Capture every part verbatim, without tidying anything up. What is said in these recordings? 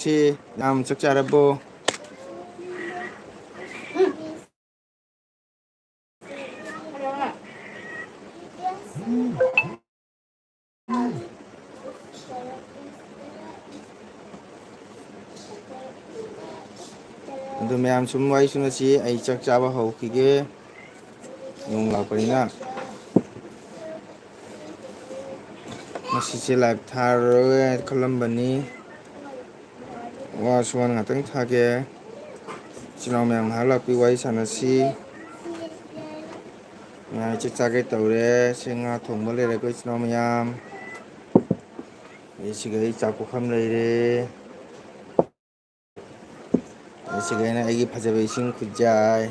ꯁꯤ ꯌꯥꯝ ꯆꯥꯛ ꯆꯥꯔꯕꯣ? ꯑꯗꯨ ꯃꯌꯥꯝ ꯁꯨꯝ ꯋꯥꯔꯤ ꯁꯨꯅꯁꯤ, ꯑꯩ ꯆꯥꯛ ꯆꯥꯕ ꯍꯧꯈꯤꯒꯦ꯫ ꯅꯣꯡ ꯂꯥꯛꯄꯅꯤꯅ ꯉꯁꯤꯁꯦ ꯂꯥꯏꯚ ꯊꯥꯔꯔꯣꯏ ꯈꯜꯂꯝꯕꯅꯤ꯫ ꯋꯥꯁꯨ ꯋꯥꯅ ꯉꯥꯛꯇꯪ ꯊꯥꯒꯦ꯫ ꯏꯆꯤꯜ ꯏꯅꯥꯎ ꯃꯌꯥꯝ ꯉꯥꯏꯍꯥꯛ ꯂꯥꯛꯄꯤꯌꯨ, ꯋꯥꯔꯤ ꯁꯥꯟꯅꯁꯤ꯫ ꯉꯥꯏ ꯆꯥꯛ ꯆꯥꯒꯦ ꯇꯧꯔꯦ꯫ ꯁꯤ ꯉꯥ ꯊꯣꯡꯕ ꯂꯩꯔꯦ ꯑꯩꯈꯣꯏ ꯏꯆꯤꯜ ꯏꯅꯥꯎ ꯃꯌꯥꯝ꯫ ꯑꯩ ꯁꯤꯒ ꯑꯩ ꯆꯥꯛ ꯄꯨꯈꯝ ꯂꯩꯔꯦ꯫ ꯑꯩ ꯁꯤꯒ ꯑꯩꯅ ꯑꯩꯒꯤ ꯐꯖꯕ ꯏꯁꯤꯡ ꯈꯨꯖꯥꯏ꯫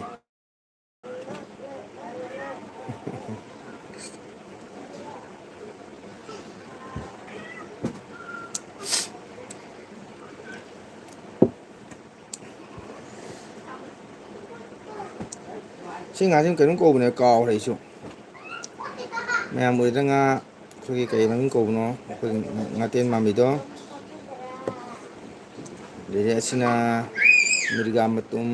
ꯁꯤ ꯉꯥꯁꯤ ꯀꯩꯅꯣꯝ ꯀꯧꯕꯅꯦ, ꯀꯥꯎꯈ꯭ꯔꯦ ꯑꯩꯁꯨ꯫ ꯃꯌꯥꯝ ꯎꯔꯦꯗ ꯉꯥ, ꯑꯩꯈꯣꯏꯒꯤ ꯀꯔꯤ ꯃꯃꯤꯡ ꯀꯧꯕꯅꯣ? ꯑꯩꯈꯣꯏꯒꯤ ꯉꯥꯇꯦꯟ ꯃꯥꯟꯕꯤꯗꯣ꯫ ꯑꯗꯩꯗꯤ ꯑꯁꯤꯅ ꯃꯤꯔꯒꯥ ꯃꯇꯨꯝ꯫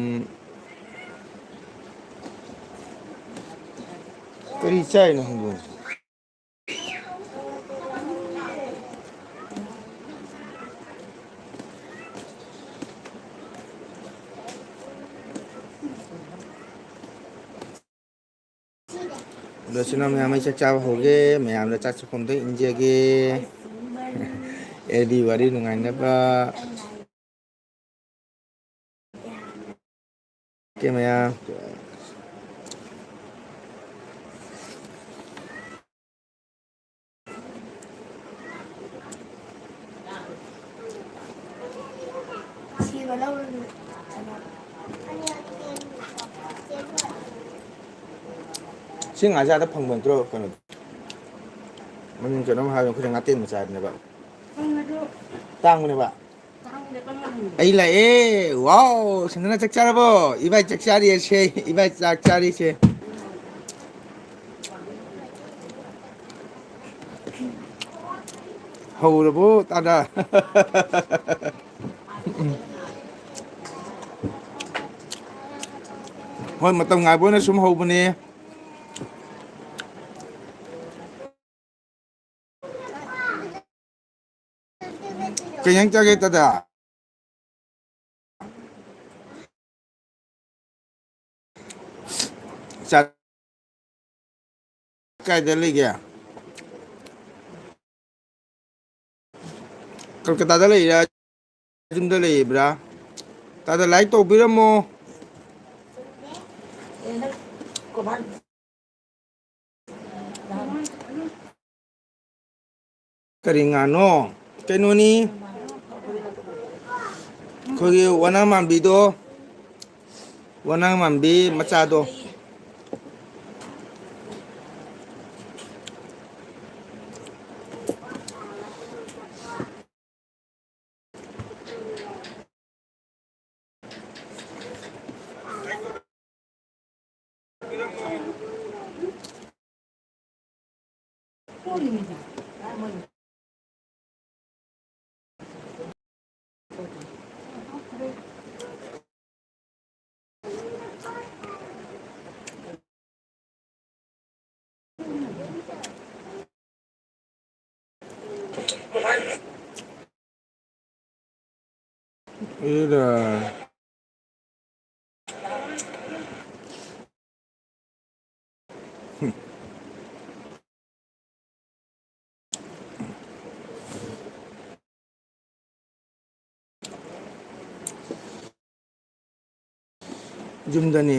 ꯀꯔꯤ ꯆꯥꯏꯅꯣ ꯍꯪꯗꯣꯡꯁꯦ? ꯑꯗꯣ ꯁꯤꯅ ꯃꯌꯥꯝ ꯑꯩ ꯆꯥꯛ ꯆꯥꯕ ꯍꯧꯒꯦ꯫ ꯃꯌꯥꯝꯗ ꯆꯥꯛ ꯆꯥꯛꯈꯨꯝꯗ ꯏꯟꯖꯒꯦ꯫ ꯑꯦꯜ ꯕꯤ ꯋꯥꯔꯤ ꯅꯨꯡꯉꯥꯏꯅꯕ꯫ ꯀꯦ ꯃꯌꯥꯝ꯫ ꯁꯤ ꯉꯥꯁꯦ ꯑꯥꯗ ꯐꯪꯕ ꯅꯠꯇ꯭ꯔꯣ? ꯀꯩꯅꯣ, ꯃꯃꯤꯡ ꯀꯩꯅꯣꯝ ꯍꯥꯏꯕꯅꯦ, ꯑꯩꯈꯣꯏꯅ ꯉꯥꯇꯦꯟ ꯃꯆꯥꯗꯨꯅꯦꯕ꯫ ꯇꯥꯡꯕꯅꯦꯕ꯫ ꯑꯩ ꯂꯥꯛꯑꯦ꯫ ꯋꯥꯎ! ꯁꯟꯗꯅ ꯆꯥꯛ ꯆꯥꯔꯕꯣ? ꯏꯕꯥꯏ ꯆꯥꯛ ꯆꯥꯔꯤꯌꯦ ꯁꯦ꯫ ꯏꯕꯥꯏ ꯆꯥꯛ ꯆꯥꯔꯤꯁꯦ꯫ ꯍꯧꯔꯕꯣ ꯇꯥꯗ? ꯎꯝ꯫ ꯍꯣꯏ, ꯃꯇꯝ ꯉꯥꯏꯕ ꯑꯣꯏꯅ ꯁꯨꯝ ꯍꯧꯕꯅꯦ꯫ ꯀꯩ ꯏꯟꯖꯥꯡ ꯆꯥꯒꯦ ꯇꯥꯗ? ꯆꯥꯛ ꯀꯥꯏꯗ ꯂꯩꯒꯦ? ꯀꯜꯀꯇꯥꯗ ꯂꯩꯔꯤꯔꯥ, ꯌꯨꯝꯗ ꯂꯩꯔꯤꯕ꯭ꯔꯥ? ꯇꯥꯗ, ꯂꯥꯏꯛ ꯇꯧꯕꯤꯔꯝꯃꯣ꯫ ꯀꯔꯤ ꯉꯥꯅꯣ? ꯀꯩꯅꯣꯅꯤ, ꯑꯩꯈꯣꯏꯒꯤ ꯋꯥꯅꯥ ꯃꯥꯟꯕꯤꯗꯣ, ꯋꯥꯅꯥ ꯃꯥꯟꯕꯤ ꯃꯆꯥꯗꯣ꯫ ꯌꯨꯝꯗꯅꯤ꯫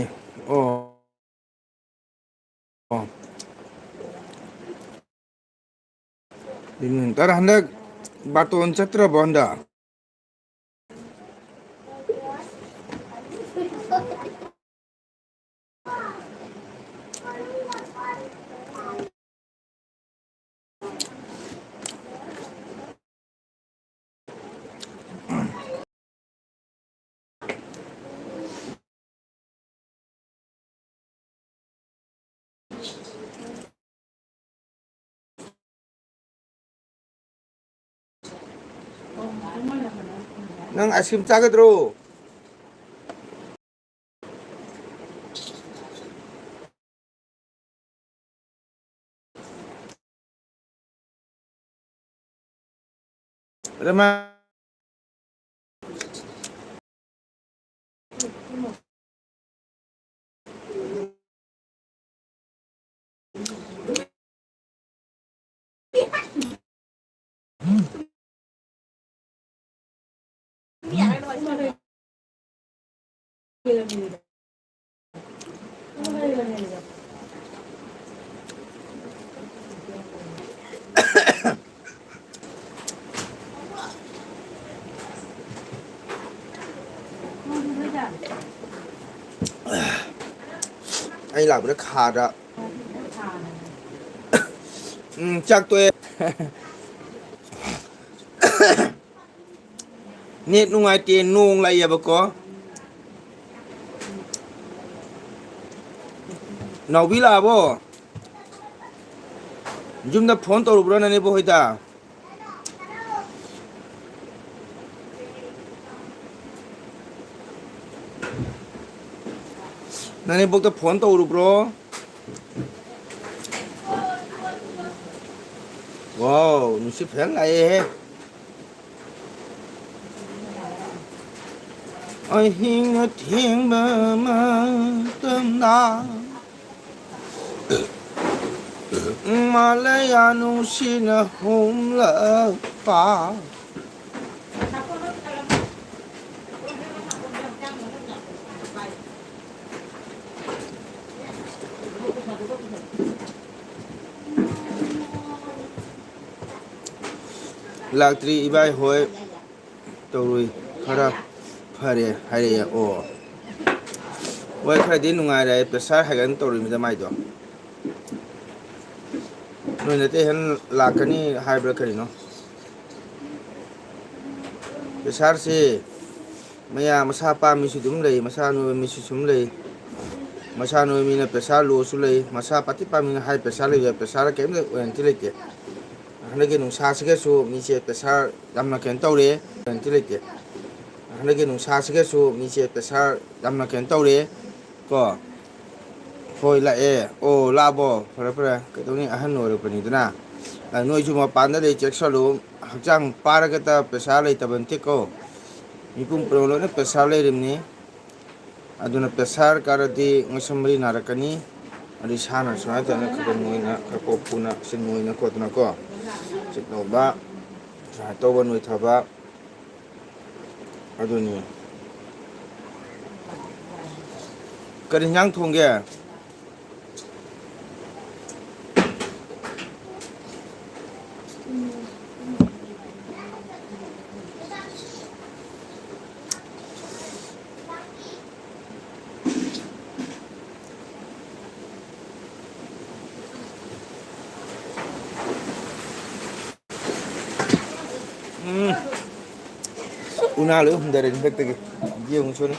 ꯑꯣ꯫ ꯑꯣ꯫ ꯌꯨꯝꯗꯅꯤ꯫ ꯇꯥꯗ, ꯍꯟꯗꯛ ꯕꯥꯔꯇꯣꯟ ꯆꯠꯇ꯭ꯔꯕꯣ ꯍꯟꯗꯛ? ꯅꯪ ice cream ꯆꯥꯒꯗ꯭ꯔꯣ? ꯔꯃ-, ꯑꯩ ꯂꯥꯛꯄꯗ ꯈꯥꯗ꯫ ꯎꯝ, ꯆꯥꯛ ꯇꯣꯛꯑꯦ꯫ ꯅꯦꯠ ꯅꯨꯡꯉꯥꯏꯇꯦ, ꯅꯣꯡ ꯂꯥꯛꯑꯦꯕꯀꯣ꯫ ꯅꯥꯎꯕꯤ ꯂꯥꯛꯑꯕꯣ? ꯌꯨꯝꯗ ꯐꯣꯟ ꯇꯧꯔꯨꯕ꯭ꯔꯣ ꯅꯅꯦꯕꯣ ꯍꯣꯏꯗ? ꯅꯅꯦꯝꯕꯣꯛꯇ ꯐꯣꯟ ꯇꯧꯔꯨꯕ꯭ꯔꯣ? ꯋꯥꯎ, ꯅꯨꯡꯁꯤꯠ ꯐꯖꯅ ꯂꯥꯛꯑꯦꯍꯦ꯫ ꯑꯍꯤꯡ ꯑꯊꯦꯡꯕ ꯃꯇꯝꯗ ꯃꯥꯂꯌꯥ ꯅꯨꯡꯁꯤꯅ ꯍꯨꯝꯂꯛꯄ꯫ ꯂꯥꯛꯇ꯭ꯔꯤ ꯏꯕꯥꯏ ꯍꯣꯏ꯫ ꯇꯧꯔꯨꯏ꯫ ꯈꯔ ꯐꯔꯦ ꯍꯥꯏꯔꯛꯑꯦ꯫ ꯑꯣ꯫ ꯍꯣꯏ, ꯈꯔꯗꯤ ꯅꯨꯡꯉꯥꯏꯔꯦ꯫ Pressure ꯍꯥꯏꯒꯠꯅ ꯇꯧꯔꯤꯃꯤꯗ ꯃꯥꯏꯗꯣ꯫ ꯅꯣꯏ ꯅꯠꯇꯦ, ꯍꯦꯟꯅ ꯂꯥꯛꯀꯅꯤ ꯍꯥꯏꯕ꯭ꯔꯥ ꯀꯔꯤꯅꯣ? Pressureꯁꯦ ꯃꯌꯥ ꯃꯁꯥ ꯄꯥꯝꯃꯤꯁꯨ ꯑꯗꯨꯝ ꯂꯩ, ꯃꯁꯥ ꯅꯣꯏꯕ ꯃꯤꯁꯨ ꯁꯨꯝ ꯂꯩ, ꯃꯁꯥ ꯅꯣꯏꯕ ꯃꯤꯅ pressure lowꯁꯨ ꯂꯩ, ꯃꯁꯥ ꯄꯥꯇꯤ ꯄꯥꯝꯃꯤꯅ high pressure ꯂꯩꯕ ꯌꯥꯏ꯫ Pressureꯗ ꯀꯔꯤꯝꯇ guarantee ꯂꯩꯇꯦ꯫ ꯍꯟꯗꯛꯀꯤ ꯅꯨꯡꯁꯥꯁꯤꯒꯁꯨ ꯃꯤꯁꯦ pressure ꯌꯥꯝꯅ ꯀꯩꯅꯣ ꯇꯧꯔꯦ, guarantee ꯂꯩꯇꯦ꯫ ꯍꯟꯗꯛꯀꯤ ꯅꯨꯡꯁꯥꯁꯤꯒꯁꯨ ꯃꯤꯁꯦ ꯄ꯭ꯔꯦꯁꯥꯔ ꯌꯥꯝꯅ ꯀꯩꯅꯣ ꯇꯧꯔꯦ ꯀꯣ꯫ ꯍꯣꯏ, ꯂꯥꯛꯑꯦ꯫ ꯑꯣ, ꯂꯥꯛꯑꯕꯣ? ꯐꯔꯦ, ꯐꯔꯦ꯫ ꯀꯩꯗꯧꯅꯤ, ꯑꯍꯟ ꯑꯣꯏꯔꯛꯄꯅꯤꯗꯅ꯫ ꯑ, ꯅꯣꯏꯁꯨ ꯃꯄꯥꯟꯗ ꯂꯩ, ꯆꯦꯛꯁꯜꯂꯨ꯫ ꯍꯛꯆꯥꯡ ꯄꯥꯔꯒꯇ ꯄ꯭ꯔꯦꯁꯥꯔ ꯂꯩꯇꯕ ꯅꯠꯇꯦꯀꯣ꯫ ꯃꯤꯄꯨꯝ ꯄꯨꯝꯅꯃꯛ ꯂꯣꯏꯅ ꯄ꯭ꯔꯦꯁꯥꯔ ꯂꯩꯔꯤꯕꯅꯤ꯫ ꯑꯗꯨꯅ ꯄ꯭ꯔꯦꯁꯥꯔ ꯀꯥꯔꯗꯤ ꯉꯛꯁꯝ ꯃꯔꯤ ꯅꯥꯔꯛꯀꯅꯤ꯫ ꯑꯗꯨ ꯏꯁꯥꯅ ꯁꯨꯃꯥꯏꯅ ꯇꯧꯗꯅ ꯈꯔ ꯈꯔ ꯅꯣꯏꯅ, ꯈꯔ ꯀꯣꯛ ꯄꯨꯅ, ꯁꯤ ꯅꯣꯏꯅ ꯈꯣꯠꯇꯅꯀꯣ꯫ ꯆꯤꯛ ꯇꯧꯕ, ꯁꯨꯃꯥꯏꯅ ꯇꯧꯕ, ꯅꯣꯏꯊꯕ꯫ ꯑꯗꯨꯅꯤ꯫ ꯀꯔꯤ ꯏꯟꯖꯥꯡ ꯊꯣꯡꯒꯦ? ꯎꯝ꯫ ꯎꯅꯥ ꯂꯣꯏ ꯍꯨꯝꯗꯔꯦ ꯍꯟꯗꯛꯇꯒꯤ꯫ ꯌꯦꯡꯉꯨ ꯁꯣꯔꯤ꯫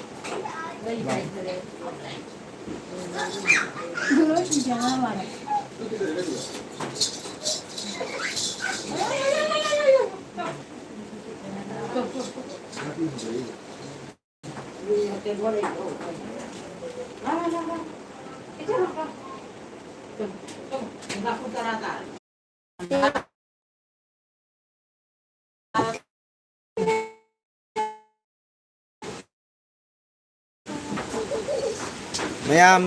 ꯃꯌꯥꯝ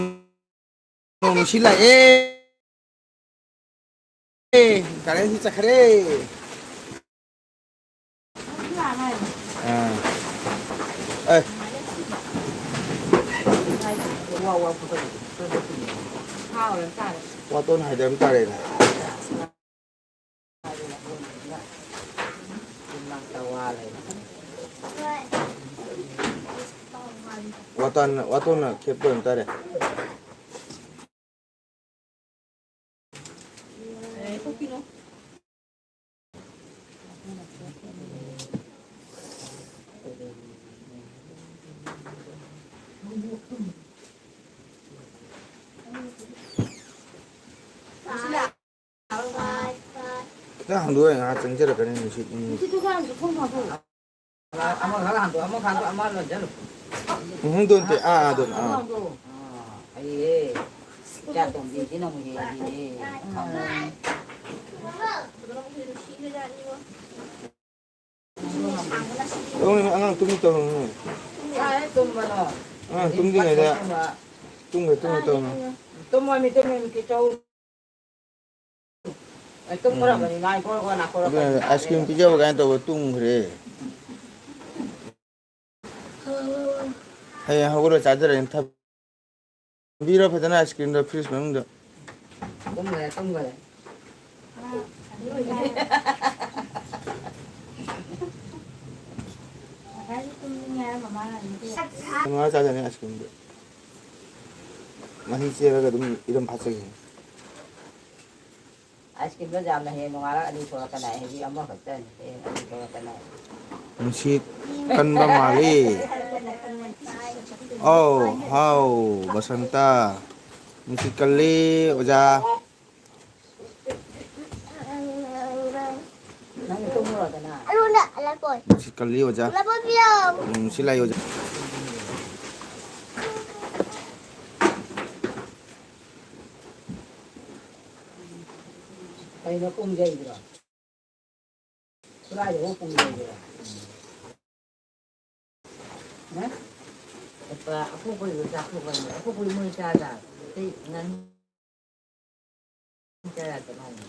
ꯅꯣꯡ ꯅꯨꯡꯁꯤꯠ ꯂꯥꯛꯑꯦ꯫ ꯀꯔꯦꯟꯁꯤ ꯆꯠꯈ꯭ꯔꯦ꯫ ꯑꯥ꯫ ꯑꯦ꯫ ꯋꯥꯇꯣꯟ ꯍꯥꯏꯗꯕ ꯇꯥꯔꯦꯅꯦ꯫ ꯋꯥꯇꯣꯟ, ꯋꯥꯇꯣꯟꯅ ꯈꯦꯠꯄ ꯑꯣꯏꯕ ꯇꯥꯔꯦ꯫ ꯈꯤꯇꯪ ꯍꯥꯡꯗꯣꯛꯑꯣ, ꯉꯥꯏꯍꯥꯛ ꯆꯪꯖꯔꯛꯀꯅꯤ ꯅꯨꯡꯁꯤꯠ꯫ ꯎꯝ꯫ ꯅꯨꯡꯁꯤꯠꯇꯨ ꯀꯥꯡꯗꯣ ꯊꯣꯡ ꯐꯥꯛꯇꯣꯛꯑꯣ꯫ ꯑꯃꯈꯛ ꯍꯥꯡꯗꯣꯛ, ꯑꯃꯈꯛ ꯍꯥꯡꯗꯣꯛ, ꯑꯃ ꯂꯣꯟꯁꯤꯜꯂꯨ꯫ ꯎꯝ, ꯗꯣꯟꯇꯦ꯫ ꯑꯥ, ꯑꯥ, ꯗꯣꯟ, ꯑꯥ꯫ ꯑꯥ, ꯍꯩꯌꯦ꯫ ꯏꯆꯥ ꯇꯣꯝꯕꯤꯁꯤꯅ ꯑꯃꯨꯛ ꯍꯦꯜꯂꯤꯅꯦ꯫ ꯇꯧꯅꯤ, ꯑꯉꯥꯡ ꯇꯨꯝꯃꯤ ꯇꯧꯅꯤ꯫ ꯀꯥꯏ ꯇꯨꯝꯕꯅꯣ? ꯑꯉꯥꯡ ꯇꯨꯝꯗ꯭ꯔꯤꯉꯩꯗ꯫ ꯇꯨꯝꯕ꯫ ꯇꯨꯝꯒ꯭ꯔꯦ, ꯇꯨꯝꯒ꯭ꯔꯦ ꯇꯧꯅꯤ꯫ ꯇꯨꯝꯃꯣ, ꯃꯤ ꯇꯨꯝꯃꯤ, ꯃꯤ ꯇꯧ-꯫ ꯑꯩ ꯇꯨꯝꯈ꯭ꯔꯕꯅꯤ, ꯎꯝ꯫ ꯃꯥꯏ ꯒꯣꯔ ꯒꯣꯔ ꯅꯥꯈꯣꯔꯛꯀꯅꯤ꯫ ꯑꯗꯨꯅ ice cream ꯄꯤꯖꯕ ꯀꯥꯏꯅ ꯇꯧꯕ ꯇꯨꯝꯈ꯭ꯔꯦ꯫ ꯍꯌꯦꯡ ꯍꯧꯒꯠꯂ ꯆꯥꯖꯔꯅꯤ꯫ ꯊꯝꯕꯤꯔꯣ ꯐꯖꯅ ice cream ꯗꯣ fridge ꯃꯅꯨꯡꯗ꯫ ꯇꯨꯝꯈ꯭ꯔꯦ, ꯇꯨꯝꯈ꯭ꯔꯦ꯫ ꯉꯁꯥꯏꯁꯨ ꯇꯨꯝꯅꯤꯡꯉꯦ ꯍꯥꯏꯔꯝꯕ ꯃꯥꯅ ꯑꯗꯨꯝ ꯇꯨꯝ-꯫ ꯃꯥ ꯆꯥꯖꯔꯅꯤ ice cream ꯗꯣ꯫ ꯃꯍꯤ ꯆꯦꯜꯂꯒ ꯑꯗꯨꯝ ꯏꯔꯝ ꯐꯥꯠꯆꯈꯤꯅꯤ꯫ Ice cream ꯗꯣ ꯌꯥꯝꯅ ꯍꯦꯟꯅ ꯅꯣꯡꯉꯥꯜꯂꯒ ꯑꯅꯤ ꯊꯣꯛꯂꯛꯀꯅꯤ ꯍꯥꯏ, ꯍꯧꯖꯤꯛ ꯑꯃꯈꯛꯇꯅꯤ, ꯍꯌꯦꯡ ꯑꯅꯤ ꯊꯣꯛꯂꯛꯀꯅꯤ ꯍꯥꯏ꯫ ꯅꯨꯡꯁꯤꯠ ꯀꯟꯕ ꯃꯥꯜꯂꯤ꯫ ꯑꯧ, ꯍꯥꯎ, ꯕꯁꯟꯇ꯫ ꯅꯨꯡꯁꯤꯠ ꯀꯜꯂꯤ, ꯑꯣꯖꯥ꯫ ꯅꯪ ꯇꯨꯝꯃꯨꯔꯣꯗꯅ꯫ ꯅꯨꯡꯁꯤꯠ ꯀꯜꯂꯤ, ꯑꯣꯖꯥ꯫ ꯎꯝ, ꯅꯨꯡꯁꯤꯠ ꯂꯥꯛꯏ, ꯑꯣꯖꯥ꯫ ꯀꯩꯅꯣ ꯄꯨꯡ ꯌꯩꯕ꯭ꯔꯣ? ꯈꯨꯔꯥꯏꯗꯕꯨ ꯄꯨꯡ ꯌꯩꯕ꯭ꯔꯣ? ꯍꯥ? ꯑꯄꯣꯛꯄꯩꯗꯣ ꯆꯥꯊꯣꯛꯄꯅꯤ꯫ ꯑꯄꯣꯛꯄꯩ ꯃꯣꯏ ꯆꯥꯗ꯫ ꯑꯇꯩ ꯉꯥꯅꯨ ꯆꯥ ꯌꯥꯗ ꯃꯥꯜꯂꯦ꯫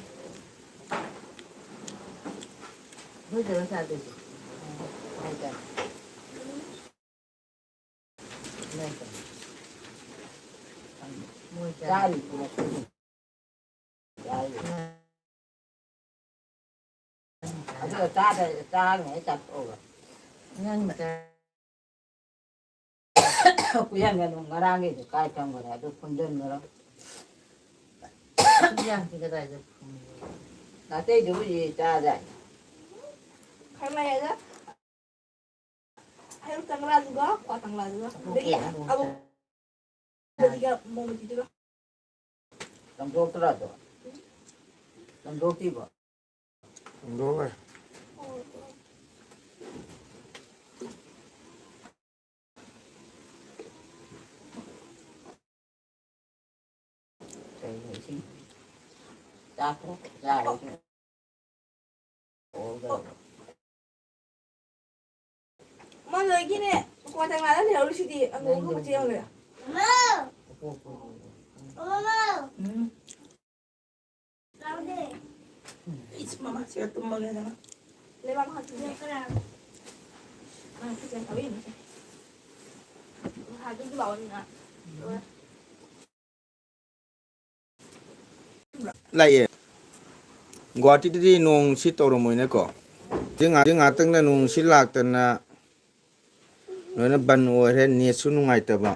ꯅꯣꯏꯗꯔꯣ ꯆꯥꯗꯣꯏꯁꯦ? ꯍꯥꯏꯇꯥꯔꯦ꯫ ꯆꯥꯔꯤ꯫ ꯑꯗꯨꯒ ꯆꯥꯗ-, ꯆꯥꯔꯤꯉꯩ ꯆꯥꯊꯣꯛꯑꯒ꯫ ꯅꯪ ꯆꯥ-꯫ ꯀꯨꯌꯥꯟꯒꯅꯨ, ꯉꯔꯥꯡꯒꯤꯗꯨ ꯀꯥꯏ ꯊꯝꯈ꯭ꯔꯦ? ꯑꯗꯨ ꯈꯨꯟꯖꯟꯈ꯭ꯔꯣ꯫ ꯀꯨꯌꯥꯟꯁꯤ ꯀꯗꯥꯏꯗ ꯊꯝꯈ꯭ꯔꯦ? ꯑꯇꯩꯗꯨꯕꯨꯗꯤ ꯆꯥꯗꯥꯏ? ꯈꯔ ꯂꯩꯔꯒ꯫ ꯑꯌꯨꯛ ꯇꯪꯂꯥꯗꯨꯒ ꯀ꯭ꯋꯥ ꯇꯪꯂꯥꯗꯨꯒ꯫ ꯑꯗꯒꯤ ꯑꯕꯣꯛ ꯃꯣꯃꯣꯇꯤꯗꯨꯒ꯫ ꯂꯪꯊꯣꯛꯇ꯭ꯔꯥ ꯑꯗꯣ? ꯂꯪꯊꯣꯛꯇ꯭ꯔꯤꯕꯣ? ꯂꯪꯊꯣꯛꯈ꯭ꯔꯦ꯫ ꯑꯣ꯫ ꯆꯥꯛ ꯆꯥꯔꯦ꯫ ꯃꯥ ꯅꯣꯏꯒꯤꯅꯦ, ꯀ꯭ꯋꯥꯇꯔ ꯉꯥꯏꯗ ꯂꯩꯍꯧꯔꯤꯁꯤꯗꯤ, ꯑꯉꯧꯕ ꯃꯆꯦ ꯑꯃ ꯂꯩꯔꯦ꯫ ꯎꯝ꯫ ꯏꯁ, ꯃꯃꯥꯁꯤꯒ ꯇꯨꯝꯃꯒꯦꯗꯅ꯫ ꯂꯩꯕꯥꯛ ꯃꯈꯥ ꯆꯤꯡꯉꯦ꯫ ꯅꯪ ꯈꯨꯠꯁꯦ ꯊꯕꯤꯅꯦ꯫ ꯍꯥꯏꯗꯨꯁꯨ ꯂꯥꯛꯑꯣ ꯅꯪ꯫ ꯂꯥꯛꯑꯦ꯫ ꯒꯨꯍꯥꯇꯤꯗꯗꯤ ꯅꯣꯡ ꯁꯤ ꯇꯧꯔꯝꯃꯣꯏꯅꯦꯀꯣ꯫ ꯍꯧꯖꯤꯛ ꯉꯥꯏꯍꯥꯛ-, ꯉꯥꯏꯍꯥꯛꯇꯪꯗ ꯅꯣꯡ ꯁꯤ ꯂꯥꯛꯇꯅ ꯂꯣꯏꯅ ꯕꯟ ꯑꯣꯏꯔꯦ, ꯅꯦꯠꯁꯨ ꯅꯨꯡꯉꯥꯏꯇꯕ꯫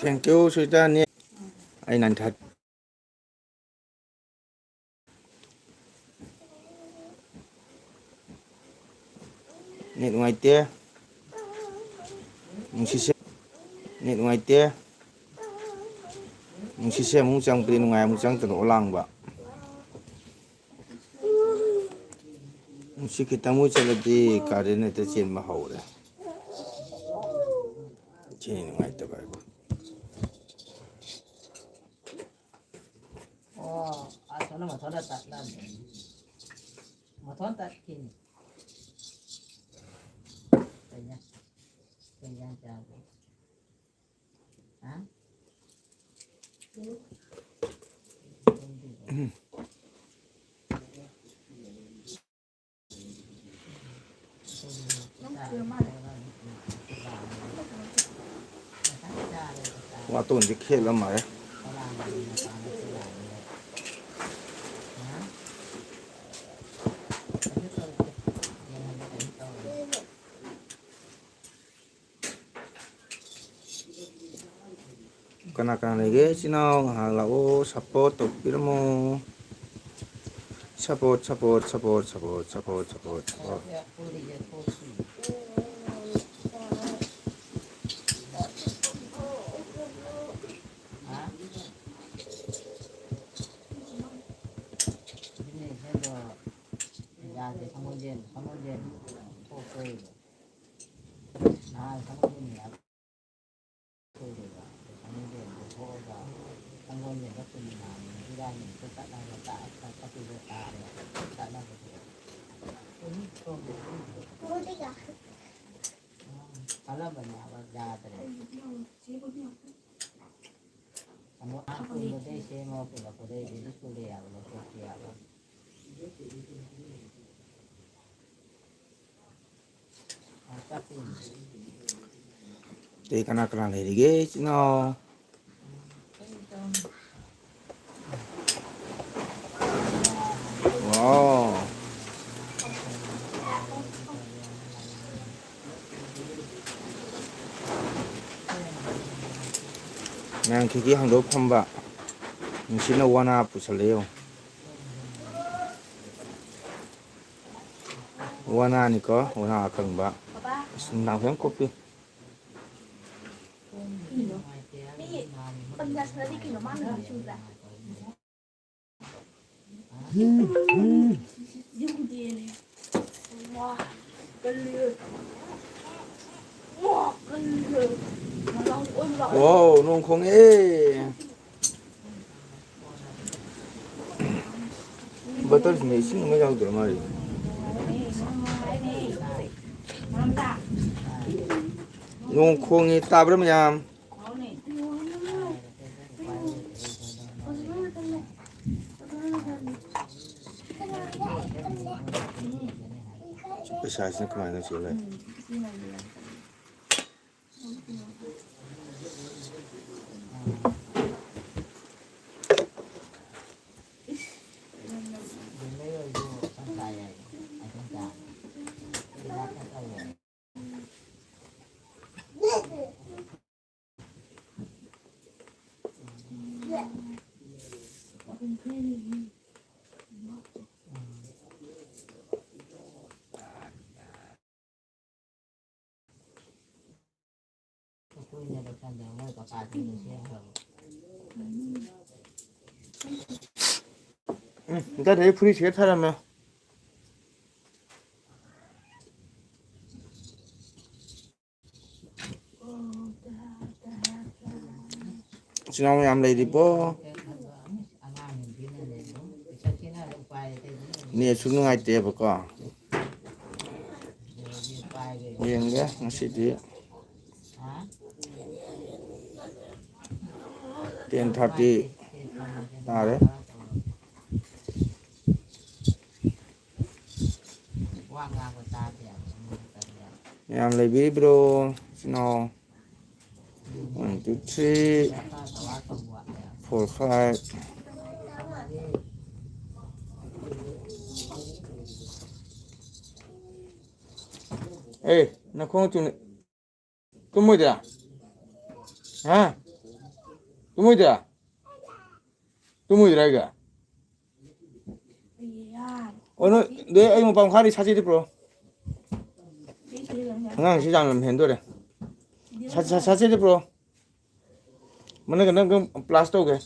Thank you, sweetheart. ꯑꯩ ꯅꯥꯏꯟ ꯊꯥꯔꯇꯤ꯫ ꯅꯦꯠ ꯅꯨꯡꯉꯥꯏꯇꯦ꯫ ꯅꯨꯡꯁꯤꯠꯁꯦ, ꯅꯦꯠ ꯅꯨꯡꯉꯥꯏꯇꯦ꯫ ꯅꯨꯡꯁꯤꯠꯁꯦ ꯑꯃꯨꯛ ꯆꯪꯉꯛꯄꯗꯤ ꯅꯨꯡꯉꯥꯏ, ꯑꯃꯨꯛ ꯆꯪꯉꯛꯇꯅ ꯑꯣꯂꯥꯡꯕ꯫ ꯅꯨꯡꯁꯤꯠ ꯈꯤꯇꯪ ꯑꯃꯨꯛ ꯆꯠꯂꯗꯤ ꯀꯥꯔꯦꯟ ꯍꯦꯛꯇ ꯆꯦꯟꯕ ꯍꯧꯔꯦ꯫ ꯁꯤꯅꯤ ꯅꯨꯡꯉꯥꯏꯇꯕ ꯍꯥꯏꯕꯨ꯫ ꯑꯣ, ꯑꯁꯣꯝꯅ ꯃꯊꯣꯟꯗ ꯇꯠꯂꯝꯃꯦ꯫ ꯃꯊꯣꯟ ꯇꯠꯈꯤꯅꯤ꯫ ꯀꯩꯅ-, ꯀꯩ ꯏꯟꯖꯥꯡ ꯆꯥꯒꯦ? ꯍꯥ? ꯋꯥꯇꯣꯟꯗꯤ ꯈꯦꯠꯂ ꯃꯥꯜꯂꯦ꯫ ꯀꯅꯥ ꯀꯅꯥ ꯂꯩꯒꯦ? ꯏꯆꯤꯟ ꯏꯅꯥꯎ ꯉꯥꯏꯍꯥꯛ ꯂꯥꯛꯑꯣ, ꯁꯞꯄꯣꯔꯠ ꯇꯧꯕꯤꯔꯝꯃꯣ꯫ Support, support, support, support, support, support, support. ꯑꯇꯩ ꯀꯅꯥ ꯀꯅꯥ ꯂꯩꯔꯤꯒꯦ, ꯏꯆꯤꯟ ꯏꯅꯥꯎ? ꯋꯥꯎ꯫ ꯃꯌꯥꯝ ꯈꯤꯀꯤ ꯍꯥꯡꯗꯣꯛ ꯐꯝꯕ꯫ ꯅꯨꯡꯁꯤꯠꯅ ꯋꯥꯅꯥ ꯄꯨꯁꯜꯂꯛꯑꯦ ꯌꯦꯡꯉꯣ꯫ ꯋꯥꯅꯥꯅꯤꯀꯣ, ꯋꯥꯅꯥ ꯑꯀꯪꯕ꯫ ꯑꯁ, ꯅꯨꯡꯗꯥꯡ ꯐꯖꯅ ꯀꯨꯞꯄꯤ꯫ ꯋꯥꯎ, ꯅꯣꯡ ꯈꯣꯡꯉꯛꯑꯦ꯫ ꯕꯇꯔꯁꯤꯅ ꯏꯁꯤꯡ ꯑꯃ ꯌꯥꯎꯗ꯭ꯔ ꯃꯥꯜꯂꯦ꯫ ꯅꯣꯡ ꯈꯣꯡꯉꯤ, ꯇꯥꯕ꯭ꯔꯥ ꯃꯌꯥꯝ? ꯄꯩꯁꯥꯁꯤꯅ ꯀꯃꯥꯏꯅ ꯆꯦꯜꯂꯦ? ꯎꯝ, ꯏꯟꯇꯔꯅꯦꯠ ꯐꯨꯔꯤꯠ ꯁꯦꯠ ꯊꯔꯝꯃꯦ꯫ ꯏꯆꯤꯟ ꯏꯅꯥꯎ ꯌꯥꯝ ꯂꯩꯔꯤꯕꯣ? ꯅꯦꯠꯁꯨ ꯅꯨꯡꯉꯥꯏꯇꯦꯕꯀꯣ꯫ ꯌꯦꯡꯒꯦ ꯉꯁꯤꯗꯤ꯫ Ten thirty ꯇꯥꯔꯦ꯫ ꯃꯌꯥꯝ ꯂꯩꯕꯤꯔꯤꯕ꯭ꯔꯣ? ꯏꯆꯤꯟ ꯏꯅꯥꯎ꯫ One, two, three, four, five. ꯑꯦ, ꯅꯈꯣꯡ ꯆꯨꯝꯅ ꯇꯨꯝꯃꯣꯏꯗ꯭ꯔꯥ? ꯍꯥ? ꯇꯨꯝꯃꯣꯏꯗ꯭ꯔꯥ? ꯇꯨꯝꯃꯣꯏꯗ꯭ꯔꯥ ꯑꯩꯒ? ꯑꯣ, ꯅꯣꯏ, ꯗꯦ, ꯑꯩ ꯃꯄꯥ ꯃꯈꯥꯗꯩ ꯁꯥꯁꯦꯗꯤ ꯄꯨꯔꯛꯑꯣ꯫ ꯑꯉꯥꯡꯁꯤ ꯌꯥꯝ ꯂꯝ ꯍꯦꯟꯗꯣꯔꯦ꯫ ꯁꯥ-, ꯁꯥ-, ꯁꯥꯁꯦꯗꯤ ꯄꯨꯔꯛꯑꯣ꯫ ꯃꯅꯪꯒ ꯅꯪ ꯑꯗꯨꯝ plus ꯇꯧꯒꯦ꯫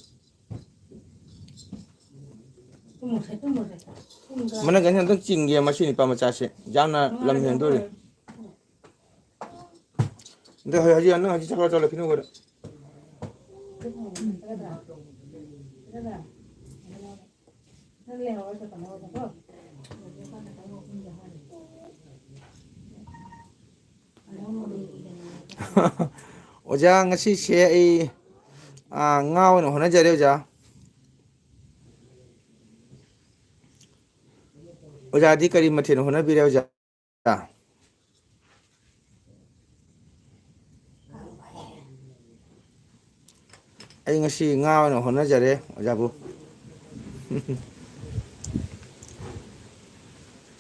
ꯃꯅꯪꯒ ꯑꯩꯅ ꯑꯝꯇꯪ ꯆꯤꯡꯒꯦ ꯃꯁꯤ ꯅꯨꯄꯥ ꯃꯆꯥꯁꯦ꯫ ꯌꯥꯝꯅ ꯂꯝ ꯍꯦꯟꯗꯣꯔꯦ꯫ ꯑꯗꯣ ꯍꯧꯖꯤꯛ, ꯍꯧꯖꯤꯛ ꯅꯪ ꯍꯧꯖꯤꯛ ꯆꯠꯈ꯭ꯔꯣ, ꯆꯠꯂꯣ, ꯐꯤꯅꯨ ꯍꯣꯏꯗ꯫ ꯑꯣꯖꯥ, ꯉꯁꯤꯁꯦ ꯑꯩ, ꯑꯥ, ꯉꯥ ꯑꯣꯏꯅ ꯍꯣꯠꯅꯖꯔꯦ, ꯑꯣꯖꯥ꯫ ꯑꯣꯖꯥꯗꯤ ꯀꯔꯤ ꯃꯊꯦꯜ ꯍꯣꯠꯅꯕꯤꯔꯦ, ꯑꯣꯖꯥ? ꯑꯩ ꯉꯁꯤ ꯉꯥ ꯑꯣꯏꯅ ꯍꯣꯠꯅꯖꯔꯦ, ꯑꯣꯖꯥꯕꯨ꯫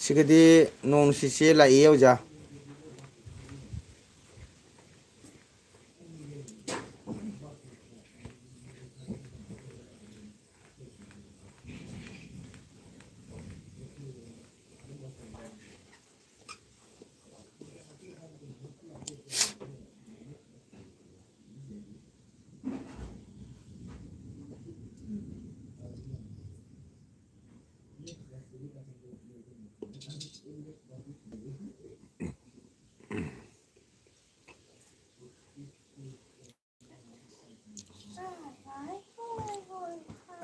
ꯁꯤꯒꯗꯤ ꯅꯣꯡ ꯅꯨꯡꯁꯤꯠꯁꯦ ꯂꯥꯛꯏꯌꯦ, ꯑꯣꯖꯥ꯫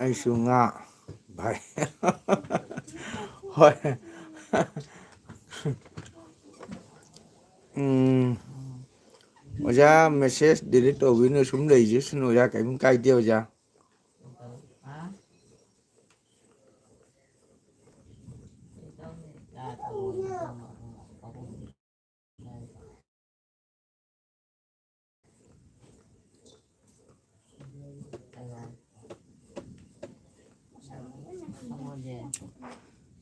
ꯑꯩꯁꯨ ꯉꯥ ꯚꯥꯏ꯫ ꯍꯣꯏ꯫ ꯎꯝ꯫ ꯑꯣꯖꯥ, message delete ꯇꯧꯕꯤꯅꯨ, ꯁꯨꯝ ꯂꯩꯖꯁꯅꯨ ꯑꯣꯖꯥ, ꯀꯩꯝ ꯀꯥꯏꯗꯦ ꯑꯣꯖꯥ꯫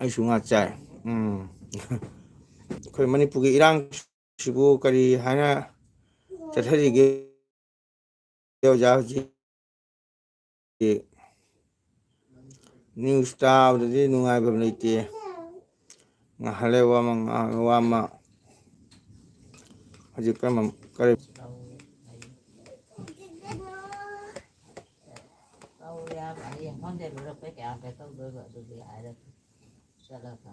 ꯑꯩꯁꯨ ꯉꯥ ꯆꯥꯏ꯫ ꯎꯝ꯫ ꯑꯩꯈꯣꯏ ꯃꯅꯤꯄꯨꯔꯒꯤ ꯏꯔꯥꯡꯁꯤꯕꯨ ꯀꯔꯤ ꯍꯥꯏꯅ ꯆꯠꯊꯔꯤꯒꯦ? ꯑꯣꯖꯥ ꯍꯧꯖꯤꯛ news ꯇꯥꯕꯗꯗꯤ ꯅꯨꯡꯉꯥꯏꯐꯝ ꯂꯩꯇꯦ꯫ ꯉꯥꯏꯍꯥꯛ ꯂꯩ ꯋꯥ ꯑꯃ, ꯉꯥꯏꯍꯥꯛ ꯂꯩ ꯋꯥ ꯑꯃ꯫ ꯍꯧꯖꯤꯛ ꯀꯔꯝꯕ, ꯀꯔꯤ? ꯆꯠꯂꯒ꯫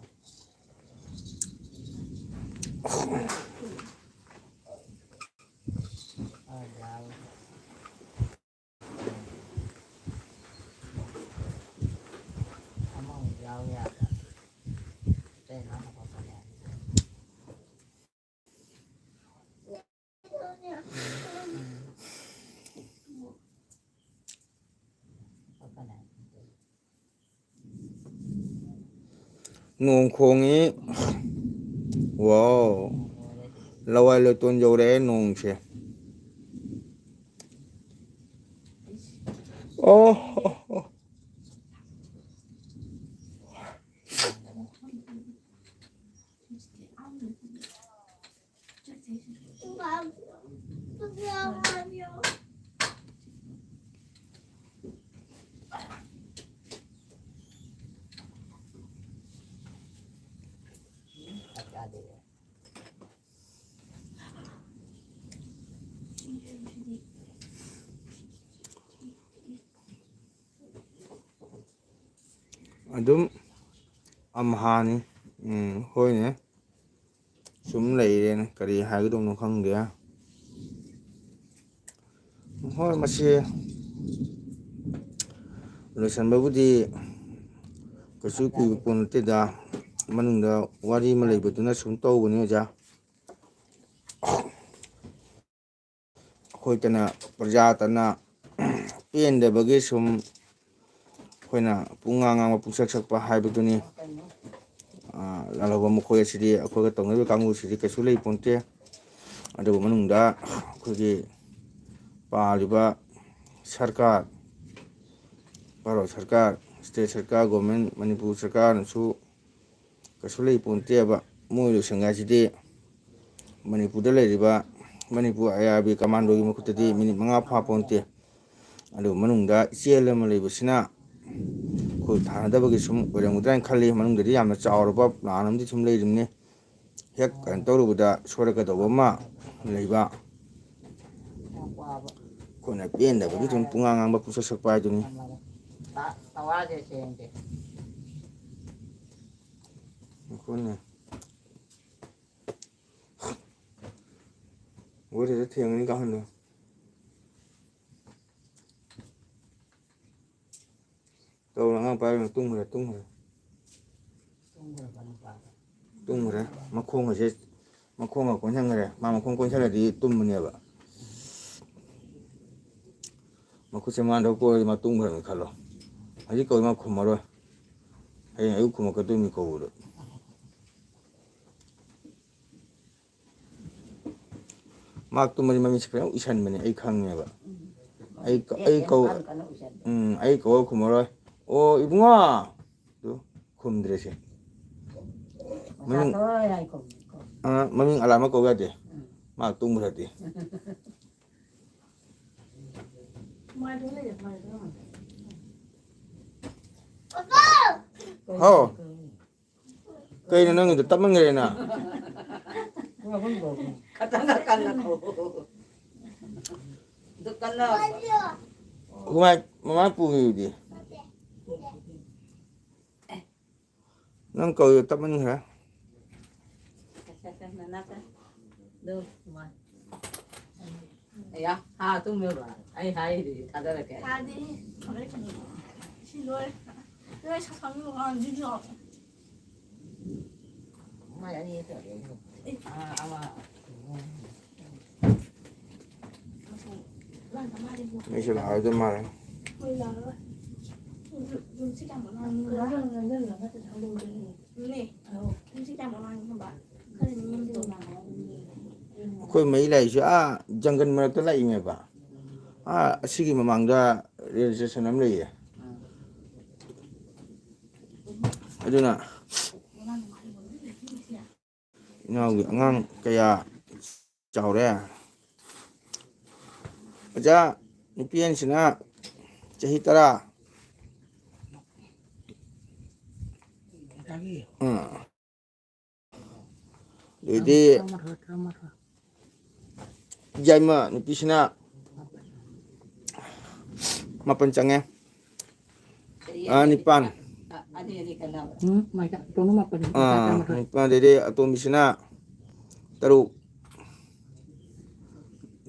ꯑꯃꯃꯨꯛ ꯌꯥꯎ ꯌꯥꯗ꯫ ꯑꯇꯩ ꯉꯥꯡꯅ ꯈꯣꯠꯄꯅꯦ꯫ ꯅꯣꯡ ꯈꯣꯡꯉꯤ꯫ ꯋꯥꯎ꯫ ꯂꯋꯥꯏ ꯂꯣꯏꯇꯣꯟ ꯌꯧꯔꯛꯑꯦ ꯅꯣꯡꯁꯦ꯫ ꯑꯣ꯫ ꯑꯗꯨꯝ ꯑꯝꯍꯥꯅꯤ꯫ ꯎꯝ, ꯍꯣꯏꯅꯦ꯫ ꯁꯨꯝ ꯂꯩꯔꯦꯅꯦ, ꯀꯔꯤ ꯍꯥꯏꯒꯗꯧꯅꯣ ꯈꯪꯗꯦ꯫ ꯍꯣꯏ, ꯃꯁꯤ ꯂꯣꯏꯁꯤꯟꯕꯕꯨꯗꯤ ꯀꯩꯁꯨ ꯀꯨꯏꯕ ꯄꯣꯠ ꯅꯠꯇꯦꯗ꯫ ꯃꯅꯨꯡꯗ ꯋꯥꯔꯤ ꯑꯃ ꯂꯩꯕꯗꯨꯅ ꯁꯨꯝ ꯇꯧꯕꯅꯤ, ꯑꯣꯖꯥ꯫ ꯑꯩꯈꯣꯏꯇꯅ, ꯄ꯭ꯔꯖꯥꯇꯅ ꯄꯦꯟꯗꯕꯒꯤ ꯁꯨꯝ ꯑꯩꯈꯣꯏꯅ ꯄꯨꯡꯉꯥꯡ ꯉꯥꯡꯕ, ꯄꯨꯡꯁꯛ ꯁꯛꯄ ꯍꯥꯏꯕꯗꯨꯅꯤ꯫ ꯑꯥ, ꯂꯥꯜꯍꯧꯕ ꯃꯈꯣꯏ ꯑꯁꯤꯗꯤ, ꯑꯩꯈꯣꯏꯒ ꯇꯧꯅꯔꯤꯕ ꯀꯥꯡꯕꯨꯁꯤꯗꯤ ꯀꯩꯁꯨ ꯂꯩ ꯄꯣꯟꯇꯦ꯫ ꯑꯗꯨꯕꯨ ꯃꯅꯨꯡꯗ ꯑꯩꯈꯣꯏꯒꯤ ꯄꯥꯜꯂꯤꯕ ꯁꯔꯀꯥꯔ, ꯚꯥꯔꯠ ꯁꯔꯀꯥꯔ, ꯁ꯭ꯇꯦꯠ ꯁꯔꯀꯥꯔ, ꯒꯣꯔꯃꯦꯟ, ꯃꯅꯤꯄꯨꯔ ꯁꯔꯀꯥꯔꯅꯁꯨ ꯀꯩꯁꯨ ꯂꯩ ꯄꯣꯟꯇꯦꯕ꯫ ꯃꯣꯏ ꯂꯣꯏꯁꯪ ꯍꯥꯏꯁꯤꯗꯤ ꯃꯅꯤꯄꯨꯔꯗ ꯂꯩꯔꯤꯕ, ꯃꯅꯤꯄꯨꯔ ꯑꯥꯏ ꯑꯥꯔ ꯕꯤ ꯀꯃꯥꯟꯗꯣꯒꯤ ꯃꯈꯨꯠꯇꯗꯤ ꯃꯤꯅꯤꯠ ꯃꯉꯥ ꯐꯥ ꯄꯣꯟꯇꯦ꯫ ꯑꯗꯨ ꯃꯅꯨꯡꯗ ꯏꯆꯦꯜ ꯑꯃ ꯂꯩꯕꯁꯤꯅ ꯈꯨꯠ ꯊꯥꯅꯗꯕꯒꯤ ꯁꯨꯝ ꯑꯣꯏꯔꯝꯒꯗ꯭ꯔꯥ ꯍꯥꯏꯅ ꯈꯜꯂꯤ꯫ ꯃꯅꯨꯡꯗꯗꯤ ꯌꯥꯝꯅ ꯆꯥꯎꯔꯕ ꯄ꯭ꯂꯥꯟ ꯑꯃꯗꯤ ꯁꯨꯝ ꯂꯩꯔꯤꯕꯅꯤ꯫ ꯍꯦꯛ ꯀꯩꯅꯣ ꯇꯧꯔꯨꯕꯗ ꯁꯣꯏꯔꯛꯀꯗꯧꯕ ꯑꯃ ꯂꯩꯕ꯫ ꯑꯩꯈꯣꯏꯅ ꯄꯦꯟꯗꯕꯒꯤ ꯁꯨꯝ ꯄꯨꯡꯉꯥꯡ ꯉꯥꯡꯕ, ꯄꯨꯡꯁꯛ ꯁꯛꯄ ꯍꯥꯏꯗꯨꯅꯤ꯫ ꯑꯩꯈꯣꯏꯅ ꯋꯥꯔꯤꯗ ꯊꯦꯡꯉꯅꯤ ꯀꯥꯍꯟꯗꯣ꯫ ꯇꯧꯔꯣ, ꯑꯉꯥꯡ ꯄꯥꯏꯔꯨꯅꯨ, ꯇꯨꯝꯈ꯭ꯔꯦ, ꯇꯨꯝꯈ꯭ꯔꯦ꯫ ꯇꯨꯝꯈ꯭ꯔꯦ꯫ ꯃꯈꯣꯡ ꯑꯁꯦ, ꯃꯈꯣꯡꯒ ꯀꯣꯟꯁꯤꯟꯈ꯭ꯔꯦ꯫ ꯃꯥ ꯃꯈꯣꯡ ꯀꯣꯟꯁꯤꯜꯂꯗꯤ ꯇꯨꯝꯕꯅꯦꯕ꯫ ꯃꯈꯨꯠꯁꯦ ꯃꯥꯡꯗꯕ ꯀꯣꯏꯔꯗꯤ ꯃꯥ ꯇꯨꯝꯈ꯭ꯔꯕꯅꯤ ꯈꯜꯂꯣ꯫ ꯍꯧꯖꯤꯛ ꯀꯧꯏ ꯃꯥ ꯈꯨꯝꯃꯔꯣꯏ꯫ ꯍꯌꯦꯡ ꯑꯌꯨꯛ ꯈꯨꯝꯃꯛꯀꯗꯣꯏꯅꯤ ꯀꯧꯕꯗꯣ꯫ ꯃꯥ ꯇꯨꯝꯃꯗꯤ ꯃꯃꯤꯠꯁꯦ ꯐꯖꯅ ꯎꯏꯁꯟꯕꯅꯦ, ꯑꯩ ꯈꯪꯉꯦꯕ꯫ ꯑꯩ ꯀ-, ꯑꯩ ꯀꯧ-, ꯎꯝ, ꯑꯩ ꯀꯧꯔ ꯈꯨꯝꯃꯔꯣꯏ꯫ "ꯑꯣ, ꯏꯕꯨꯡꯉꯣ!" ꯑꯗꯨ ꯈꯨꯝꯗ꯭ꯔꯦꯁꯦ꯫ ꯃꯃꯤꯡ, ꯑ, ꯃꯃꯤꯡ ꯑꯂꯥꯃ ꯀꯧ ꯌꯥꯗꯦ꯫ ꯃꯥ ꯇꯨꯝꯈ꯭ꯔꯗꯤ꯫ ꯍꯥꯎ꯫ ꯀꯩꯅꯣ ꯅꯪꯒꯤꯗꯣ ꯇꯞꯃꯟꯈ꯭ꯔꯦꯅ? ꯈꯇꯪꯒ ꯀꯟꯅ ꯀꯧ꯫ ꯑꯗꯨ ꯀꯟꯅ꯫ ꯍꯨꯃꯥꯏ ꯃꯃꯥ ꯄꯨꯈꯤꯕꯗꯤ? ꯅꯪ ꯀꯧꯏꯗꯣ ꯇꯞꯃꯟꯈ꯭ꯔꯦ꯫ ꯑꯌꯥ, ꯍꯥ, ꯇꯨꯝꯃꯦꯕ꯫ ꯑꯩ ꯍꯥꯏꯔꯤꯗꯨꯗꯤ ꯊꯥꯖꯔꯛꯀꯦ꯫ ꯊꯥꯗꯦ꯫ ꯁꯤ ꯂꯣꯏꯔꯦ꯫ ꯂꯣꯏꯔꯦ, ꯁꯛꯐꯝꯒꯤ ꯃꯉꯥꯜꯁꯤꯗꯤ ꯂꯥꯛꯑꯣ꯫ ꯃꯥꯏ ꯑꯅꯤ ꯇꯧꯔꯦ꯫ ꯑꯥ, ꯑꯃ꯫ ꯃꯩꯁꯨ ꯂꯥꯛꯑꯣꯏꯗꯧ ꯃꯥꯜꯂꯦ꯫ ꯑꯩꯈꯣꯏ ꯃꯩ ꯂꯥꯛꯏꯁꯦ ꯑꯥ ꯖꯪꯒꯜ ꯃꯔꯛꯇ ꯂꯥꯛꯏꯅꯦꯕ꯫ ꯑꯥ, ꯑꯁꯤꯒꯤ ꯃꯃꯥꯡꯗ ꯔꯦꯜ ꯁ꯭ꯇꯦꯁꯟ ꯑꯃ ꯂꯩꯌꯦ꯫ ꯑꯗꯨꯅ ꯏꯅꯥꯎꯒꯤ ꯑꯉꯥꯡ ꯀꯌꯥ ꯆꯥꯎꯔꯦ꯫ ꯑꯣꯖꯥ, ꯅꯨꯄꯤ ꯑꯍꯟꯁꯤꯅ ꯆꯍꯤ ꯇꯔꯥ꯫ ꯎꯝ꯫ ꯑꯗꯩꯗꯤ ꯌꯥꯏꯃ ꯅꯨꯄꯤꯁꯤꯅ ꯃꯥꯄꯟ ꯆꯪꯉꯦ꯫ ꯑꯥ, ꯅꯤꯄꯥꯟ꯫ ꯎꯝ, ꯃꯥꯏꯗ ꯇꯣꯡꯉ ꯃꯥꯄꯟ, ꯑꯥ, ꯇꯔꯥꯃꯥꯊꯣꯏ꯫ ꯅꯤꯄꯥꯟ, ꯑꯗꯩꯗꯤ ꯑꯇꯣꯝꯕꯤꯁꯤꯅ ꯇꯔꯨꯛ꯫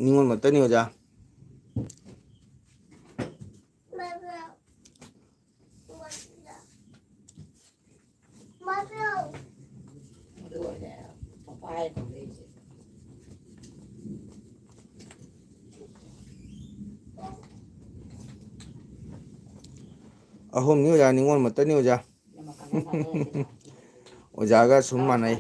ꯅꯤꯉꯣꯜ ꯃꯔꯛꯇꯅꯤ, ꯑꯣꯖꯥ꯫ ꯑꯍꯨꯝꯅꯤ ꯑꯣꯖꯥ, ꯅꯤꯉꯣꯜ ꯃꯔꯛꯇꯅꯤ ꯑꯣꯖꯥ꯫ ꯑꯣꯖꯥꯒ ꯁꯨꯝ ꯃꯥꯟꯅꯩ꯫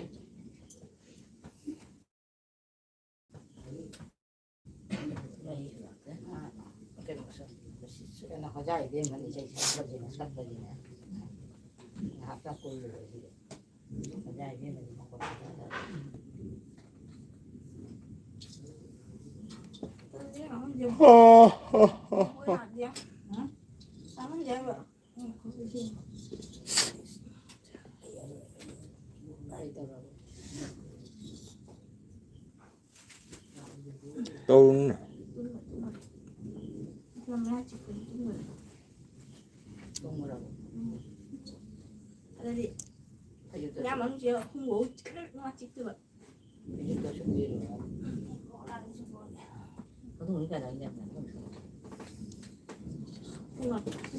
ꯇꯧꯔꯨꯅꯨꯅꯦ꯫ ꯑꯗꯨꯗꯤ ꯅꯪꯁꯦ ꯈꯣꯡꯎꯞ ꯈꯔ ꯅꯨꯡꯉꯥꯏ ꯆꯤꯛꯇꯕ꯫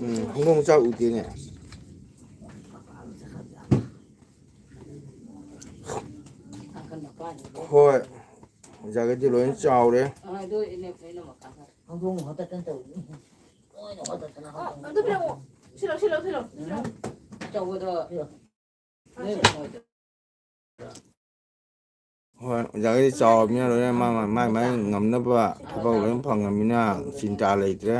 ꯎꯝ, ꯍꯧꯗꯣꯡ ꯃꯆꯥ ꯎꯗꯦꯅꯦ꯫ ꯍꯣꯏ, ꯑꯣꯖꯥꯒꯤꯗꯤ ꯂꯣꯏ ꯆꯥꯎꯔꯦ꯫ ꯍꯧꯗꯣꯡ ꯍꯣꯇꯠꯇꯅ ꯇꯧꯔꯤ꯫ ꯂꯣꯏꯅ ꯍꯣꯇꯠꯇꯅ ꯑ, ꯍꯧꯗꯣꯡ꯫ ꯑꯗꯨ ꯄꯤꯔꯛꯑꯣ꯫ ꯁꯤꯜꯂꯣ, ꯁꯤꯜꯂꯣ, ꯁꯤꯜꯂꯣ꯫ ꯎꯝ꯫ ꯑꯆꯧꯕꯗꯣ꯫ ꯁꯤꯜꯂꯣ꯫ ꯍꯣꯏ, ꯑꯣꯖꯥꯒꯤꯗꯤ ꯆꯥꯎꯔꯕꯅꯤꯅ ꯂꯣꯏꯅ ꯃꯥ, ꯃꯥ, ꯃꯥꯏ, ꯃꯥꯏ ꯉꯝꯅꯕ ꯊꯕꯛ ꯂꯣꯏ ꯐꯪꯉꯕꯅꯤꯅ ꯆꯤꯟꯇꯥ ꯂꯩꯇ꯭ꯔꯦ꯫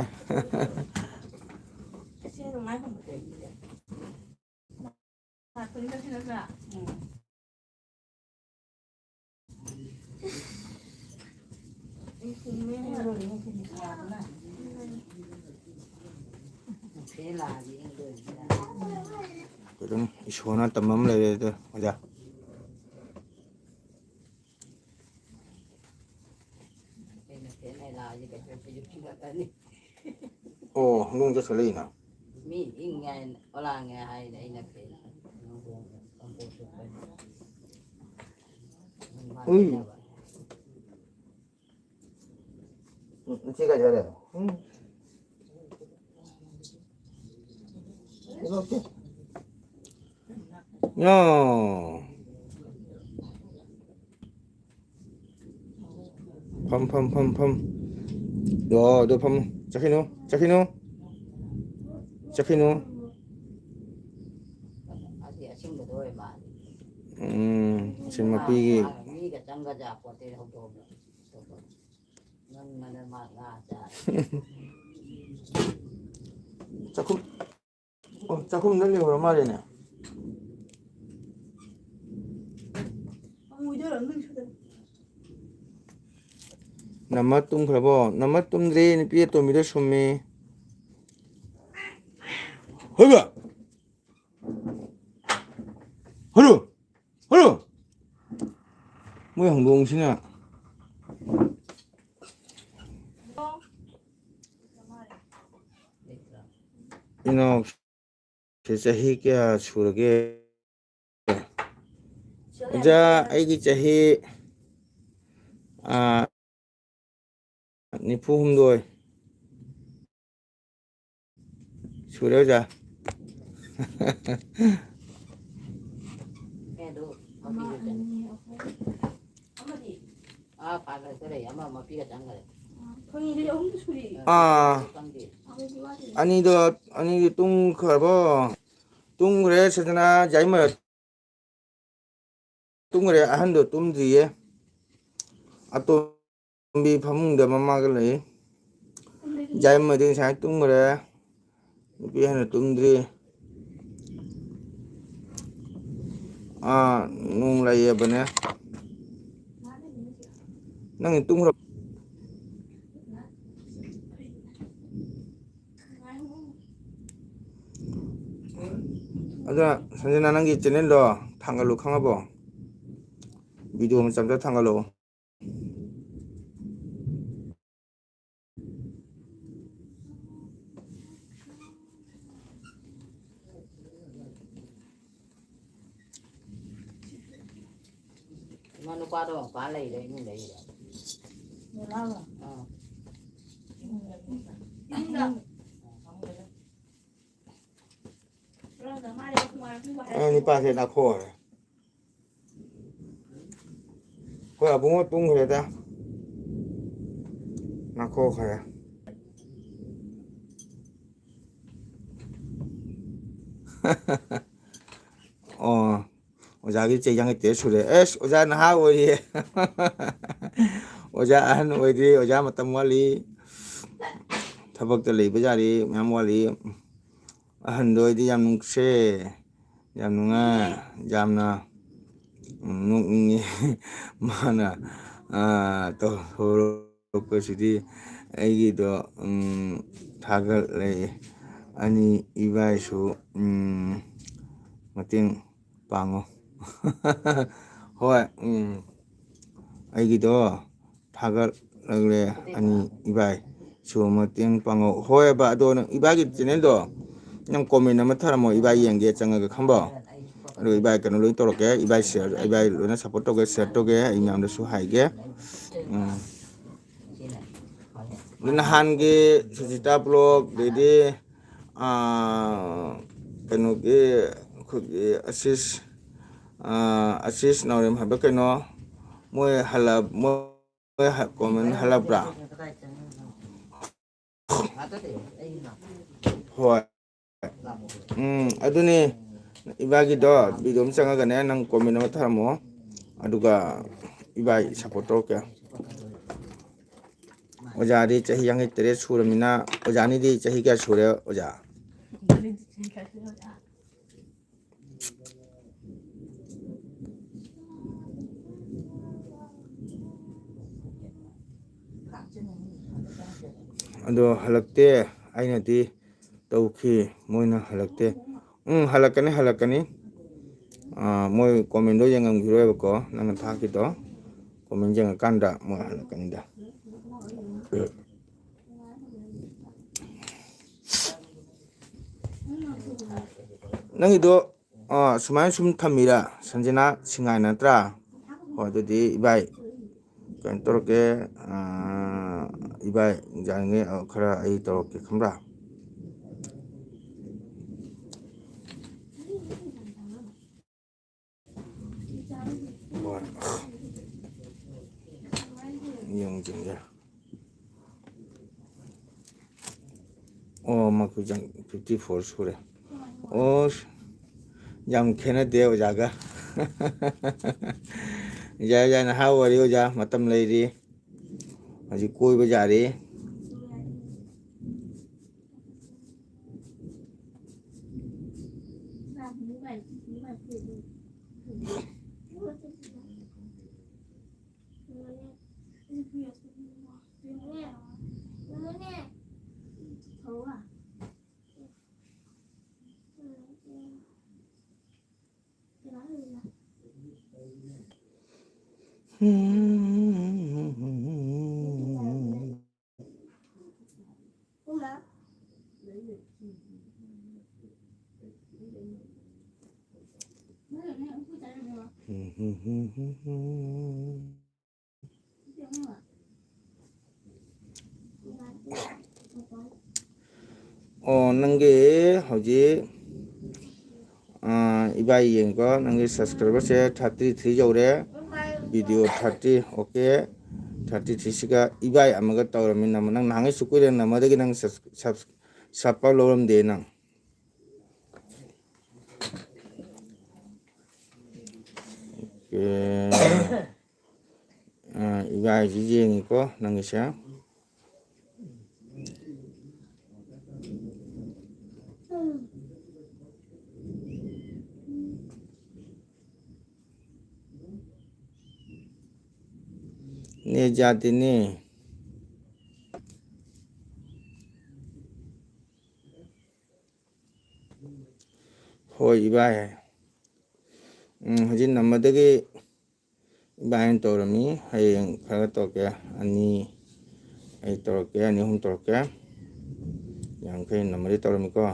ꯑꯗꯨꯝ ꯏꯁꯣꯔꯅ ꯇꯝꯕ ꯑꯃ ꯂꯩꯔꯦ ꯑꯗꯣ, ꯑꯣꯖꯥ꯫ ꯑꯣ, ꯍꯧꯗꯣꯡ ꯆꯠꯈ꯭ꯔ ꯂꯩꯅ꯫ ꯃꯤ ꯏꯪꯉꯦ ꯍꯥꯏꯅ, ꯑꯣꯂꯥꯡꯉꯦ ꯍꯥꯏꯅ ꯑꯩꯅ ꯐꯦꯟ ꯎꯝ꯫ ꯎꯝ, ꯁꯤ ꯀꯥꯏ ꯆꯠꯈ꯭ꯔꯦ? ꯎꯝ꯫ ꯅꯣ꯫ ꯐꯝ, ꯐꯝ, ꯐꯝ, ꯐꯝ꯫ ꯂꯥꯛꯑꯣ, ꯑꯗꯨ ꯐꯝꯃꯨ꯫ ꯆꯠꯈꯤꯅꯨ, ꯆꯠꯈꯤꯅꯨ꯫ ꯆꯠꯈꯤꯅꯨ꯫ ꯑꯁꯤ ꯑꯁꯤꯡꯕꯗꯣ ꯑꯣꯏ ꯃꯥꯜꯂꯦ꯫ ꯎꯝ, ꯑꯁꯤ ꯃꯄꯤꯒꯤ꯫ ꯃꯤꯒ ꯆꯪꯒꯖꯥ ꯄꯣꯠꯇꯦ ꯍꯧꯗꯣꯡꯗꯣ꯫ ꯅꯪ ꯃꯅꯝ ꯃꯥ ꯉꯥ ꯆꯥꯔꯦ꯫ ꯆꯥꯛꯈꯨꯝ꯫ ꯑꯣ, ꯆꯥꯛꯈꯨꯝꯗ ꯂꯩꯍꯧꯔ ꯃꯥꯜꯂꯦꯅꯦ꯫ ꯅꯃ ꯇꯨꯝꯈ꯭ꯔꯕꯣ? ꯅꯃ ꯇꯨꯝꯗ꯭ꯔꯤ, ꯅꯨꯄꯤ ꯑꯇꯣꯝꯕꯤꯗꯣ ꯁꯨꯝꯃꯤ꯫ ꯍꯣꯏꯕ! ꯍꯜꯂꯣ! ꯍꯜꯂꯣ! ꯃꯣꯏ ꯍꯧꯗꯣꯡꯁꯤꯅ꯫ ꯏꯅꯥꯎꯁꯦ ꯆꯍꯤ ꯀꯌꯥ ꯁꯨꯔꯒꯦ? ꯑꯣꯖꯥ, ꯑꯩꯒꯤ ꯆꯍꯤ, ꯑꯥ, ꯅꯤꯐꯨ ꯍꯨꯝꯗꯣꯏ ꯁꯨꯔꯦ, ꯑꯣꯖꯥ꯫ ꯑꯦ, ꯑꯗꯨ ꯃꯄꯤꯗꯨ ꯆꯪꯉꯦ꯫ ꯑꯥ, ꯐꯥꯗꯔ ꯆꯠꯂꯦ, ꯑꯃ ꯃꯄꯤꯒ ꯆꯪꯈ꯭ꯔꯦ꯫ ꯑꯥ, ꯈꯪꯗꯦ꯫ ꯑꯅꯤꯗꯣ, ꯑꯅꯤꯗꯤ ꯇꯨꯝꯈ꯭ꯔꯕꯣ? ꯇꯨꯝꯈ꯭ꯔꯦ, ꯁꯗꯅ ꯌꯥꯏꯃ ꯇꯨꯝꯈ꯭ꯔꯦ, ꯑꯍꯟꯗꯣ ꯇꯨꯝꯗ꯭ꯔꯤꯌꯦ꯫ ꯑꯇꯣꯝꯕꯤ ꯐꯃꯨꯡꯗ ꯃꯃꯥꯒ ꯂꯩ꯫ ꯌꯥꯏꯃꯗꯤ ꯉꯁꯥꯏ ꯇꯨꯝꯈ꯭ꯔꯦ꯫ ꯅꯨꯄꯤ ꯑꯍꯟꯅ ꯇꯨꯝꯗ꯭ꯔꯤ꯫ ꯑꯥ, ꯅꯣꯡ ꯂꯩꯌꯦꯕꯅꯦ꯫ ꯅꯪ ꯇꯨꯝꯈ꯭ꯔ-, ꯑꯗꯨꯅ ꯁꯟꯖꯅꯥ, ꯅꯪꯒꯤ ꯆꯦꯅꯦꯜꯗꯣ ꯊꯥꯡꯒꯠꯂꯨ, ꯈꯪꯉꯕꯣ? ꯚꯤꯗꯤꯑꯣ ꯃꯆꯥ ꯃꯆꯥ ꯊꯥꯡꯒꯠꯂꯛꯑꯣ꯫ ꯏꯃꯥ ꯅꯨꯄꯥꯗꯣ ꯃꯄꯥꯟ ꯂꯩꯔꯦ, ꯏꯃꯨꯡ ꯂꯩꯔꯦ꯫ ꯑꯥ꯫ ꯑꯩ ꯅꯨꯄꯥꯁꯦ ꯅꯥꯈꯣꯛꯑꯔꯦ꯫ ꯑꯩꯈꯣꯏ ꯑꯕꯨꯡꯉꯣ ꯇꯨꯝꯈ꯭ꯔꯦꯗ꯫ ꯅꯥꯈꯣꯛꯈ꯭ꯔꯦ꯫ ꯑꯣ, ꯑꯣꯖꯥꯒꯤ ꯆꯍꯤ ꯌꯥꯡꯈꯩ ꯇꯔꯦꯠ ꯁꯨꯔꯦ꯫ ꯑꯦꯁ, ꯑꯣꯖꯥ ꯅꯍꯥ ꯑꯣꯏꯔꯤꯌꯦ꯫ ꯑꯣꯖꯥ ꯑꯍꯟ ꯑꯣꯏꯗ꯭ꯔꯤ, ꯑꯣꯖꯥ ꯃꯇꯝ ꯋꯥꯠꯂꯤ꯫ ꯊꯕꯛꯇ ꯂꯩꯕ ꯌꯥꯔꯤ, ꯃꯌꯥꯝ ꯋꯥꯠꯂꯤ꯫ ꯑꯍꯟꯗꯣ ꯑꯩꯗꯤ ꯌꯥꯝ ꯅꯨꯡꯁꯦ, ꯌꯥꯝ ꯅꯨꯡꯉꯥꯏ, ꯌꯥꯝꯅ, ꯎꯝ, ꯅꯣꯛꯅꯤꯡꯉꯤ꯫ ꯃꯥꯅ, ꯑꯥ, ꯇꯧꯊꯣꯔꯛꯄꯁꯤꯗꯤ꯫ ꯑꯩꯒꯤꯗꯣ, ꯎꯝ, ꯊꯥꯒꯠꯂꯛꯑꯦ꯫ ꯑꯅꯤ ꯏꯕꯥꯏꯁꯨ, ꯎꯝ, ꯃꯇꯦꯡ ꯄꯥꯡꯉꯣ꯫ ꯍꯣꯏ, ꯎꯝ, ꯑꯩꯒꯤꯗꯣ ꯊꯥꯒꯠꯂꯛꯂꯦ, ꯑꯅꯤ ꯏꯕꯥꯏꯁꯨ ꯃꯇꯦꯡ ꯄꯥꯡꯉꯣ꯫ ꯍꯣꯏꯕ, ꯑꯗꯣ ꯅꯪ ꯏꯕꯥꯏꯒꯤ ꯆꯦꯅꯦꯜꯗꯣ ꯅꯪ ꯀꯣꯃꯦꯟ ꯑꯃ ꯊꯥꯔꯝꯃꯣ, ꯏꯕꯥꯏ ꯌꯦꯡꯒꯦ ꯆꯪꯉꯒ, ꯈꯪꯕ꯭ꯔꯣ? ꯑꯗꯨꯒ ꯏꯕꯥꯏ ꯀꯩꯅꯣ ꯂꯣꯏ ꯇꯧꯔꯛꯀꯦ, ꯏꯕꯥꯏ ꯁꯤꯌꯔ, ꯏꯕꯥꯏ ꯂꯣꯏꯅ ꯁꯞꯄꯣꯔꯠ ꯇꯧꯒꯦ, ꯁꯤꯌꯔ ꯇꯧꯒꯦ, ꯑꯩ ꯃꯌꯥꯝꯗꯁꯨ ꯍꯥꯏꯒꯦ꯫ ꯎꯝ꯫ ꯑꯗꯨ ꯅꯍꯥꯟꯒꯤ ꯁꯨꯖꯤꯇꯥ ꯕ꯭ꯂꯣꯛ, ꯑꯗꯩꯗꯤ, ꯑꯥ, ꯀꯩꯅꯣꯒꯤ, ꯑꯩꯈꯣꯏꯒꯤ ꯑꯁꯤꯁ, ꯑꯥ, ꯑꯁꯤꯁ ꯅꯥꯎꯔꯦꯝ ꯍꯥꯏꯕ ꯀꯩꯅꯣ, ꯃꯣꯏ ꯍꯜꯂ-, ꯃꯣꯏ ꯍ-, ꯀꯣꯃꯦꯟ ꯍꯜꯂꯛꯄ꯭ꯔꯥ? ꯍꯣꯏ꯫ ꯎꯝ, ꯑꯗꯨꯅꯤ꯫ ꯏꯕꯥꯒꯤꯗꯣ ꯚꯤꯗꯤꯑꯣ ꯑꯃ ꯆꯪꯉꯒꯅꯦ, ꯅꯪ ꯀꯣꯃꯦꯟ ꯑꯃ ꯊꯥꯔꯝꯃꯣ, ꯑꯗꯨꯒ ꯏꯕꯥꯏ ꯁꯞꯄꯣꯔꯠ ꯇꯧꯔꯛꯀꯦ꯫ ꯑꯣꯖꯥꯗꯤ ꯆꯍꯤ ꯌꯥꯡꯈꯩ ꯇꯔꯦꯠ ꯁꯨꯔꯃꯤꯅ, ꯑꯣꯖꯥꯅꯤꯗꯤ ꯆꯍꯤ ꯀꯌꯥ ꯁꯨꯔꯦ, ꯑꯣꯖꯥ? ꯑꯗꯣ ꯍꯜꯂꯛꯇꯦ, ꯑꯩꯅꯗꯤ ꯇꯧꯈꯤ, ꯃꯣꯏꯅ ꯍꯜꯂꯛꯇꯦ꯫ ꯎꯝ, ꯍꯜꯂꯛꯀꯅꯤ, ꯍꯜꯂꯛꯀꯅꯤ꯫ ꯑꯥ, ꯃꯣꯏ ꯀꯣꯃꯦꯟꯗꯣ ꯌꯦꯡꯉꯝꯈꯤꯔꯣꯏꯕꯀꯣ, ꯅꯪꯅ ꯊꯥꯈꯤꯗꯣ꯫ ꯀꯣꯃꯦꯟ ꯌꯦꯡꯉꯀꯥꯟꯗ ꯃꯣꯏ ꯍꯜꯂꯛꯀꯅꯤꯗ꯫ ꯅꯪꯒꯤꯗꯣ, ꯑꯥ, ꯁꯨꯃꯥꯏꯅ ꯁꯨꯝ ꯊꯝꯃꯤꯔꯥ? ꯁꯟꯖꯅꯥ ꯁꯤꯡꯉꯥꯏ ꯅꯠꯇ꯭ꯔꯥ? ꯍꯣꯏ, ꯑꯗꯨꯗꯤ ꯏꯕꯥꯏ ꯀꯩꯅꯣ ꯇꯧꯔꯛꯀꯦ, ꯑꯥ, ꯏꯕꯥꯏ ꯌꯥꯔꯤꯉꯩ, ꯑꯥ, ꯈꯔ ꯑꯩ ꯇꯧꯔꯛꯀꯦ, ꯈꯪꯕ꯭ꯔꯥ? ꯍꯣꯏ꯫ ꯌꯦꯡꯁꯤꯟꯒꯦ꯫ ꯑꯣ, ꯃꯈꯣꯏ ꯆꯪ-, fifty four ꯁꯨꯔꯦ꯫ ꯑꯣ, ꯌꯥꯝ ꯈꯦꯠꯅꯗꯦ ꯑꯣꯖꯥꯒ꯫ ꯌꯥꯏ, ꯌꯥꯏ, ꯅꯍꯥ ꯑꯣꯏꯔꯤ ꯑꯣꯖꯥ, ꯃꯇꯝ ꯂꯩꯔꯤ꯫ ꯍꯧꯖꯤꯛ ꯀꯣꯏꯕ ꯌꯥꯔꯤ꯫ ꯑꯣ, ꯅꯪꯒꯤ ꯍꯧꯖꯤꯛ, ꯑꯥ, ꯏꯕꯥꯏ ꯌꯦꯡꯀꯣ, ꯅꯪꯒꯤ subscriberꯁꯦ thirty three ꯌꯧꯔꯦ꯫ Video thirty, okay, thirty threeꯁꯤꯒ ꯏꯕꯥꯏ ꯑꯃꯒ ꯇꯧꯔꯝꯃꯤ꯫ ꯅꯝꯃ-, ꯅꯪ ꯅꯍꯥꯟꯒꯩ ꯁꯨ ꯀꯨꯏꯔꯦ ꯅꯝꯃꯗꯒꯤ ꯅꯪ subs-, subs-, sub ꯂꯧꯔꯝꯗꯦ ꯅꯪ꯫ Okay. ꯑ, ꯏꯕꯥꯏꯁꯤ ꯌꯦꯡꯉꯤꯀꯣ ꯅꯪꯒꯤꯁꯦ꯫ ꯅꯦꯠ ꯌꯥꯗꯦꯅꯦ꯫ ꯍꯣꯏ ꯏꯕꯥꯏ꯫ ꯎꯝ, ꯍꯧꯖꯤꯛ ꯅꯝꯕꯗꯒꯤ ꯏꯕꯥꯏꯅ ꯇꯧꯔꯝꯃꯤ꯫ ꯍꯌꯦꯡ ꯈꯔ ꯇꯧꯔꯛꯀꯦ꯫ ꯑꯅꯤ ꯑꯩ ꯇꯧꯔꯛꯀꯦ, ꯑꯅꯤ ꯑꯍꯨꯝ ꯇꯧꯔꯛꯀꯦ꯫ ꯌꯥꯡꯈꯩ ꯅꯝꯕꯗꯤ ꯇꯧꯔꯝꯃꯤꯀꯣ꯫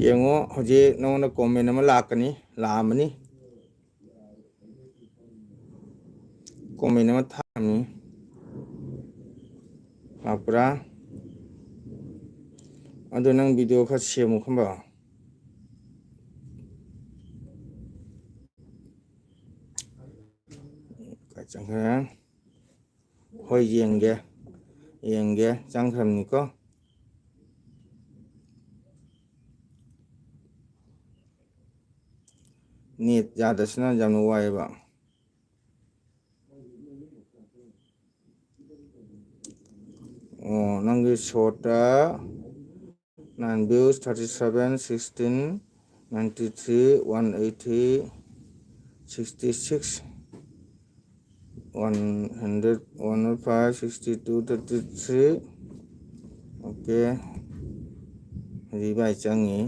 ꯌꯦꯡꯉꯣ, ꯍꯧꯖꯤꯛ ꯅꯉꯣꯟꯗ comment ꯑꯃ ꯂꯥꯛꯀꯅꯤ, ꯂꯥꯛꯑꯝꯃꯅꯤ꯫ Comment ꯑꯃ ꯊꯥꯔꯝꯃꯤ꯫ ꯂꯥꯛꯄ꯭ꯔꯥ? ꯑꯗꯨ ꯅꯪ video ꯈꯔ ꯁꯦꯝꯃꯨ ꯈꯪꯕ꯭ꯔꯣ? ꯀꯥꯏ ꯆꯠꯈ꯭ꯔꯦ? ꯍꯣꯏ, ꯌꯦꯡꯒꯦ, ꯌꯦꯡꯒꯦ꯫ ꯆꯪꯈ꯭ꯔꯕꯅꯤꯀꯣ꯫ ꯅꯦꯠ ꯌꯥꯗꯕꯁꯤꯅ ꯌꯥꯝꯅ ꯋꯥꯏꯑꯦꯕ꯫ ꯑꯣ, ꯅꯪꯒꯤ shortꯇ nine views, thirty seven, sixteen, ninety three, one eighty, sixty six, one hundred, one oh five, sixty two, thirty three. Okay. ꯍꯧꯖꯤꯛ ꯏꯕꯥꯏ ꯆꯪꯉꯤ꯫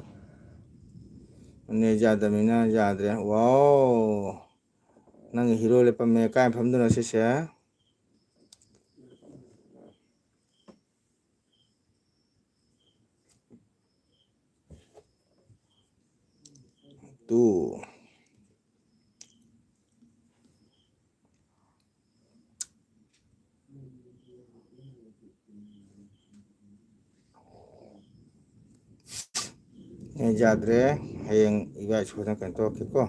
ꯅꯦꯠ ꯌꯥꯗꯕꯅꯤꯅ ꯌꯥꯗ꯭ꯔꯦ꯫ ꯋꯥꯎ! ꯅꯪꯒꯤ ꯍꯤꯔꯣ ꯂꯦꯞꯄꯝꯃꯦ꯫ ꯀꯥꯏ ꯃꯐꯝꯗꯅꯣ ꯁꯤꯁꯦ? ꯇꯨ꯫ ꯑꯦ, ꯌꯥꯗ꯭ꯔꯦ꯫ ꯍꯌꯦꯡ ꯏꯕꯥꯏ ꯁꯣꯏꯗꯅ ꯀꯩꯅꯣ ꯇꯧꯔꯛꯀꯦꯀꯣ꯫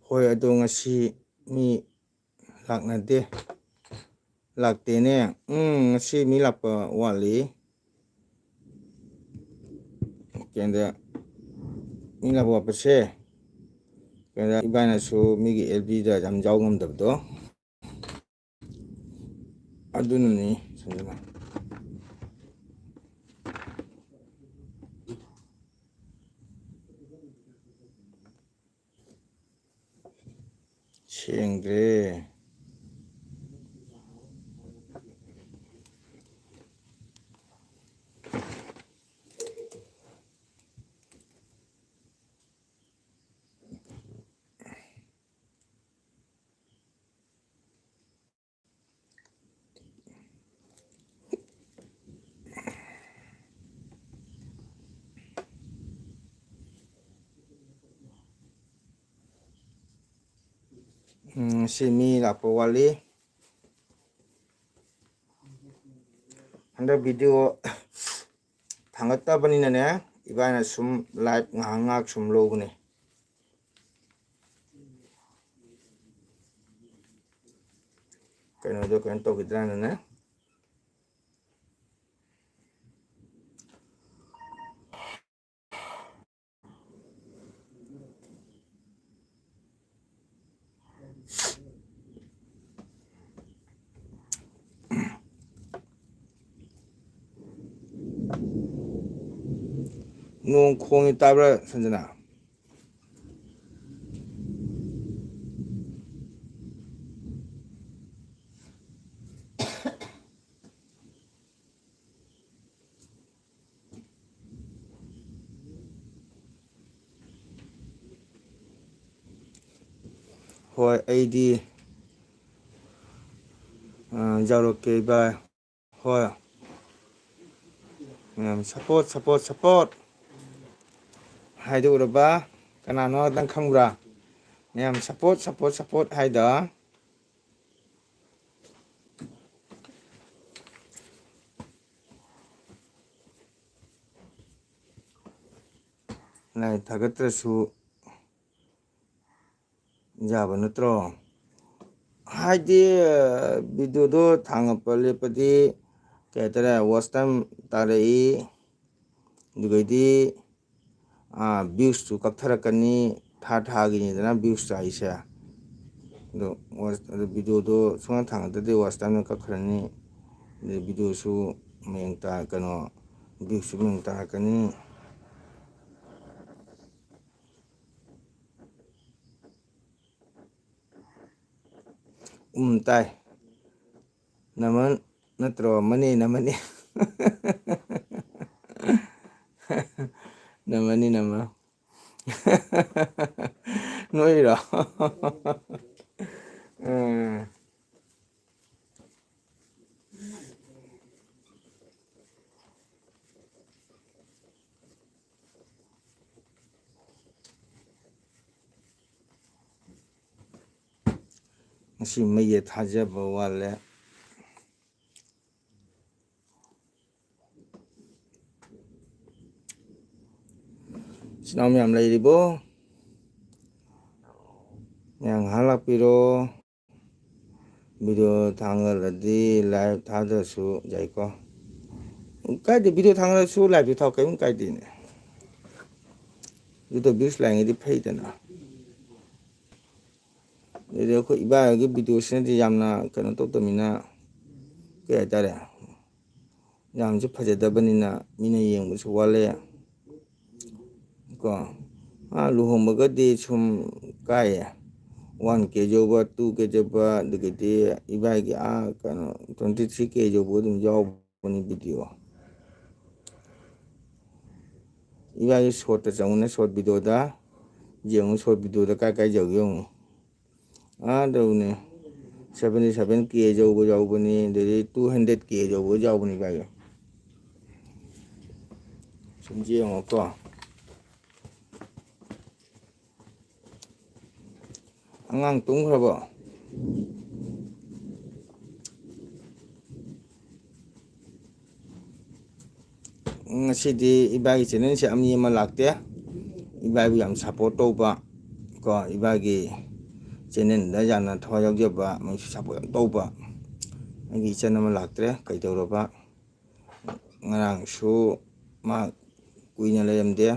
ꯍꯣꯏ, ꯑꯗꯣ ꯉꯁꯤ ꯃꯤ ꯂꯥꯛꯅꯗꯦ꯫ ꯂꯥꯛꯇꯦꯅꯦ꯫ ꯎꯝ, ꯉꯁꯤ ꯃꯤ ꯂꯥꯛꯄ ꯋꯥꯠꯂꯤ꯫ ꯀꯩꯅꯣꯗ ꯃꯤ ꯂꯥꯛꯄ ꯋꯥꯠꯄꯁꯦ, ꯀꯩꯅꯣꯗ ꯏꯕꯥꯏꯅꯁꯨ ꯃꯤꯒꯤ ꯑꯦꯜ ꯕꯤꯗ ꯌꯥꯝ ꯌꯥꯎ ꯉꯝꯗꯕꯗꯣ꯫ ꯑꯗꯨꯅꯅꯤ, ꯁꯟꯖꯅ꯫ ꯁꯦꯡꯗ꯭ꯔꯦ꯫ ꯎꯝ, ꯁꯤ ꯃꯤ ꯂꯥꯛꯄ ꯋꯥꯠꯂꯤ꯫ ꯍꯟꯗꯛ ꯚꯤꯗꯤꯑꯣ ꯊꯥꯡꯒꯠꯇꯕꯅꯤꯅꯅꯦ, ꯏꯕꯥꯅ ꯁꯨꯝ ꯂꯥꯏꯚ ꯉꯥꯏꯍꯥꯛ ꯉꯥꯏꯍꯥꯛ ꯁꯨꯝ ꯂꯧꯕꯅꯦ꯫ ꯀꯩꯅꯣꯗꯣ ꯀꯩꯅꯣ ꯇꯧꯈꯤꯗ꯭ꯔꯥꯅꯅꯦ꯫ ꯅꯣꯡ ꯈꯣꯡꯉꯤ ꯇꯥꯕ꯭ꯔꯥ, ꯁꯟꯖꯅꯥ? ꯍꯣꯏ, ꯑꯩꯗꯤ, ꯑ, ꯌꯥꯎꯔꯛꯀꯦ, ꯏꯕꯥꯏ꯫ ꯍꯣꯏ꯫ ꯃꯌꯥꯝ support, support, support ꯍꯥꯏꯗꯣ ꯎꯔꯕ? ꯀꯅꯥꯅꯣ ꯅꯪ ꯈꯪꯕ꯭ꯔꯥ? ꯃꯌꯥꯝ support, support, support ꯍꯥꯏꯗꯣ꯫ ꯂꯥꯏ ꯊꯥꯒꯠꯇ꯭ꯔꯁꯨ ꯌꯥꯕ ꯅꯠꯇ꯭ꯔꯣ? ꯍꯥꯏꯗꯤ, videoꯗꯣ ꯊꯥꯡꯒꯠꯄ ꯂꯦꯞꯄꯗꯤ, ꯀꯩ ꯍꯥꯏꯇꯥꯔꯦ, watch time ꯇꯥꯔꯛꯏ, ꯑꯗꯨꯒꯩꯗꯤ, ꯑꯥ, viewꯁꯨ ꯀꯛꯊꯔꯛꯀꯅꯤ, ꯊꯥ ꯊꯥꯒꯤꯅꯤꯗꯅ views ꯆꯥꯏꯁꯦ꯫ ꯑꯗꯣ watch, ꯑꯗꯣ videoꯗꯣ ꯁꯨꯡꯊꯥꯡ ꯊꯥꯡꯒꯠꯇ꯭ꯔꯗꯤ watch time ꯀꯛꯈ꯭ꯔꯅꯤ, ꯑꯗꯩ videoꯁꯨ ꯃꯌꯦꯡ ꯇꯥ-, ꯀꯩꯅꯣ, viewꯁꯨ ꯃꯌꯦꯡ ꯇꯥꯔꯛꯀꯅꯤ꯫ ꯎꯝ, ꯇꯥꯏ꯫ ꯅꯃ ꯅꯠꯇ꯭ꯔꯣ? ꯃꯅꯦ, ꯅꯃꯅꯦ꯫ ꯅꯃꯅꯤ, ꯅꯃ꯫ ꯅꯣꯏꯔꯣ? ꯎꯝ꯫ ꯉꯁꯤ ꯃꯩꯁꯦ ꯊꯥꯖꯕ ꯋꯥꯠꯂꯦ꯫ ꯏꯆꯤꯟ ꯏꯅꯥꯎ ꯃꯌꯥꯝ ꯂꯩꯔꯤꯕꯣ? ꯃꯌꯥꯝ ꯉꯥꯏꯍꯥꯛ ꯂꯥꯛꯄꯤꯔꯣ꯫ ꯚꯤꯗꯤꯑꯣ ꯊꯥꯡꯒꯠꯂꯗꯤ ꯂꯥꯏꯚ ꯊꯥꯗ꯭ꯔꯁꯨ ꯌꯥꯏꯀꯣ꯫ ꯀꯥꯏꯗꯦ, ꯚꯤꯗꯤꯑꯣ ꯊꯥꯡꯒꯠꯂꯁꯨ ꯂꯥꯏꯚꯇ ꯊꯥꯎ, ꯀꯔꯤꯝ ꯀꯥꯏꯗꯦꯅꯦ꯫ ꯚꯤꯗꯤꯑꯣ ꯚ꯭ꯌꯨꯁ ꯂꯥꯛꯏꯉꯩꯗꯤ ꯐꯩꯗꯅ꯫ ꯑꯗꯨꯗꯤ ꯑꯩꯈꯣꯏ ꯏꯕꯥꯏ ꯍꯣꯏꯒꯤ ꯚꯤꯗꯤꯑꯣꯁꯤꯅꯗꯤ ꯌꯥꯝꯅ ꯀꯩꯅꯣ ꯇꯧꯗꯕꯅꯤꯅ, ꯀꯩ ꯍꯥꯏꯇꯥꯔꯦ, ꯌꯥꯝꯁꯨ ꯐꯖꯗꯕꯅꯤꯅ ꯃꯤꯅ ꯌꯦꯡꯕꯁꯨ ꯋꯥꯠꯂꯦ ꯀꯣ꯫ ꯑꯥ, ꯂꯨꯍꯣꯡꯕꯒꯗꯤ ꯁꯨꯝ ꯀꯥꯏꯌꯦ, ꯋꯥꯟ ꯀꯦ ꯌꯧꯕ, ꯇꯨ ꯀꯦ ꯌꯧꯕ, ꯑꯗꯒꯤꯗꯤ ꯏꯕꯥꯏꯒꯤ ꯑꯥ ꯀꯩꯅꯣ ꯇ꯭ꯋꯦꯟꯇꯤ ꯊ꯭ꯔꯤ ꯀꯦ ꯌꯧꯕ ꯑꯗꯨꯝ ꯌꯥꯎꯕꯅꯤ ꯚꯤꯗꯤꯑꯣ꯫ ꯏꯕꯥꯏꯒꯤ ꯁꯣꯔꯠꯇ ꯆꯪꯉꯨꯅꯦ, ꯁꯣꯔꯠ ꯚꯤꯗꯤꯑꯣꯗ ꯌꯦꯡꯉꯨ, ꯁꯣꯔꯠ ꯚꯤꯗꯤꯑꯣꯗ ꯀꯥꯏ ꯀꯥꯏ ꯌꯧꯒꯦ ꯌꯦꯡꯉꯨ꯫ ꯑꯥꯗꯧꯅꯦ, ꯁꯚꯦꯟꯇꯤ ꯁꯚꯦꯟ ꯀꯦ ꯌꯧꯕ ꯌꯥꯎꯕꯅꯤ, ꯑꯗꯩꯗꯤ ꯇꯨ ꯍꯟꯗ꯭ꯔꯦꯠ ꯀꯦ ꯌꯧꯕ ꯌꯥꯎꯕꯅꯤ ꯏꯕꯥꯏꯒꯤ꯫ ꯁꯨꯝ ꯌꯦꯡꯉꯣꯀꯣ꯫ ꯑꯉꯥꯡ ꯇꯨꯝꯈ꯭ꯔꯕꯣ? ꯉꯁꯤꯗꯤ ꯏꯕꯥꯏꯒꯤ ꯆꯦꯅꯦꯜꯁꯦ ꯃꯤ ꯑꯃ ꯂꯥꯛꯇꯦ꯫ ꯏꯕꯥꯏꯕꯨ ꯌꯥꯝ ꯁꯞꯄꯣꯔꯠ ꯇꯧꯕ ꯀꯣ, ꯏꯕꯥꯏꯒꯤ ꯆꯦꯅꯦꯜꯗ ꯌꯥꯝꯅ ꯊꯋꯥꯏ ꯌꯥꯎꯖꯕ, ꯃꯣꯏꯁꯨ ꯁꯞꯄꯣꯔꯠ ꯌꯥꯝ ꯇꯧꯕ ꯑꯩꯒꯤ ꯏꯆꯟ ꯑꯃ ꯂꯥꯛꯇ꯭ꯔꯦ꯫ ꯀꯩꯗꯧꯔꯕ? ꯉꯔꯥꯡꯁꯨ ꯃꯥ ꯀꯨꯏꯅ ꯂꯩꯔꯝꯗꯦ꯫